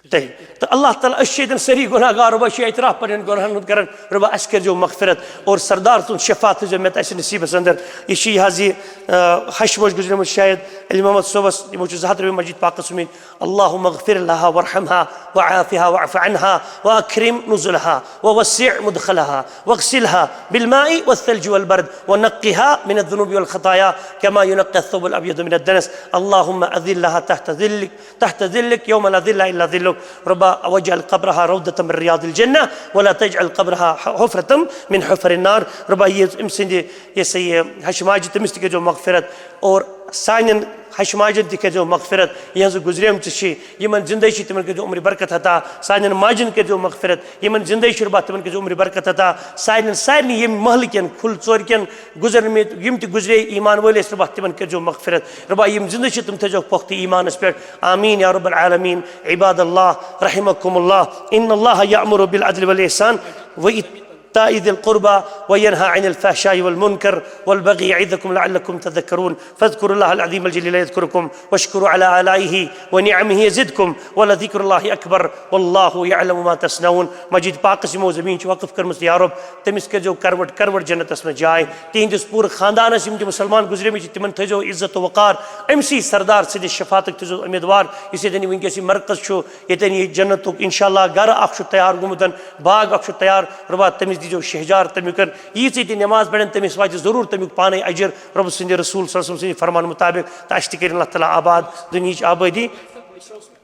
تۄہہِ۔ تہٕ اللہ تعالیٰ، أسۍ چھِ ییٚتٮ۪ن سٲری گناہ گار، رۄبا چھِ اعتراف پننٮ۪ن گناہن ہُنٛد کران، رۄبا اسہِ کٔرۍزیو مغفرت اور سردار سُنٛد شفاعت تھٲیزیو مےٚ تہٕ اسہِ نصیٖبس اندر۔ یہِ چھِ یہِ حظ یہِ، آ، ہشمش گُزریمٕژ شاید علی محمد صٲبس، یِمو چھُ زٕ ہتھ رۄپیہِ مسجد پاکس سُمٕتۍ۔ اللهم اغفر لها وارحمها وعافها واعف عنها وأكرم نزلها ووسع مدخلها واغسلها بالماء والثلج والبرد ونقها من الذنوب والخطايا كما ينقى الثوب الأبيض من الدنس. اللهم أذلها تحت ظلك، تحت ظلك يوم لا ظل إلا ظلك. ربا واجعل قبرها روضة من رياض الجنة ولا تجعل قبرها حفرة من حفر النار. ربا یہِ أمۍ سٕنٛدِ، یہِ سا یہِ ہشہِ ماجہِ، تٔمِس تہِ کٔرۍزیو مغفرت اور سانٮ۪ن ہشہِ ماجن تہِ کٔرۍزیو مغفرت، یِہٕنٛز گُزریمژٕ چھِ، یِمن زِندَے چھِ تِمن کٔرۍزیو عمرِ برکت عطا، سانٮ۪ن ماجن کٔرۍزیو مغفرت، یِمن زِندَے چھِ رۄبا تِمن کٔرۍزیو عمرِ برکت عطا، سانٮ۪ن سارنٕے ییٚمہِ محلہٕ کٮ۪ن کھُل ژورِ کٮ۪ن گُزرمٕتۍ یِم تہِ گُزرے ایمان وٲلۍ ٲسۍ رۄبا تِمن کٔرۍزیو مغفرت، رۄبا یِم زِندٕ چھِ تِم تھٲیزیوکھ پۄختہٕ ایمانس پٮ۪ٹھ۔ آمین یا رب العالمین۔ عباد اللہ، رحمکم اللہ، ان اللہ یأمر بالعدل والاحسان و ایتاء ذی القربی و ینہی عن الفحشاء والمنکر والبغی یعظکم لعلکم تذکرون۔ فاذکروا اللہ العظیم الجلیل یذکرکم واشکروا علی آلائہ و نعمہ یزدکم ولذکر اللہ اکبر واللہ یعلم ما تصنعون۔ مسجد پاکس یِمو زمین چھِ وقف کٔرمٕژ یا رب، تٔمِس کٔرۍزیو کروٹ کروٹ جنتس منٛز جاے۔ تِہنٛدِس پوٗرٕ خاندانس یِم تہِ مسلمان گُزریمٕتۍ چھِ تِمن تھٲیزیو عزت و وقار۔ أمۍ سٕے سردار سٕنٛدِس شفاعتٕکۍ تھٲیزیو امیدوار، یُس ییٚتٮ۪ن یہِ وٕنکیٚس یہِ مرکز چھُ، ییٚتٮ۪ن یہِ جنتُک انشاءاللہ گرٕ اکھ چھُ تیار گوٚمُت، باغ اکھ چھُ تیار۔ رۄبا تٔمِس دیٖزیو شہجار تمیُک، ییٖژٕے تہِ نماز پرن تٔمِس واتہِ ضروٗر تمیُک پانے اجر رۄب سٕنٛدِ رسول صلی اللہ علیہ وسلم سٕنٛدِ فرمان مطابق۔ تہٕ اَسہِ تہِ کٔرِن اللہ تعالیٰ آباد دُنیہٕچ آبٲدی۔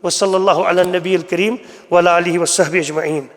وصلی اللہ علی النبی الکریم وعلی آلہ وصحبہ اجمعین۔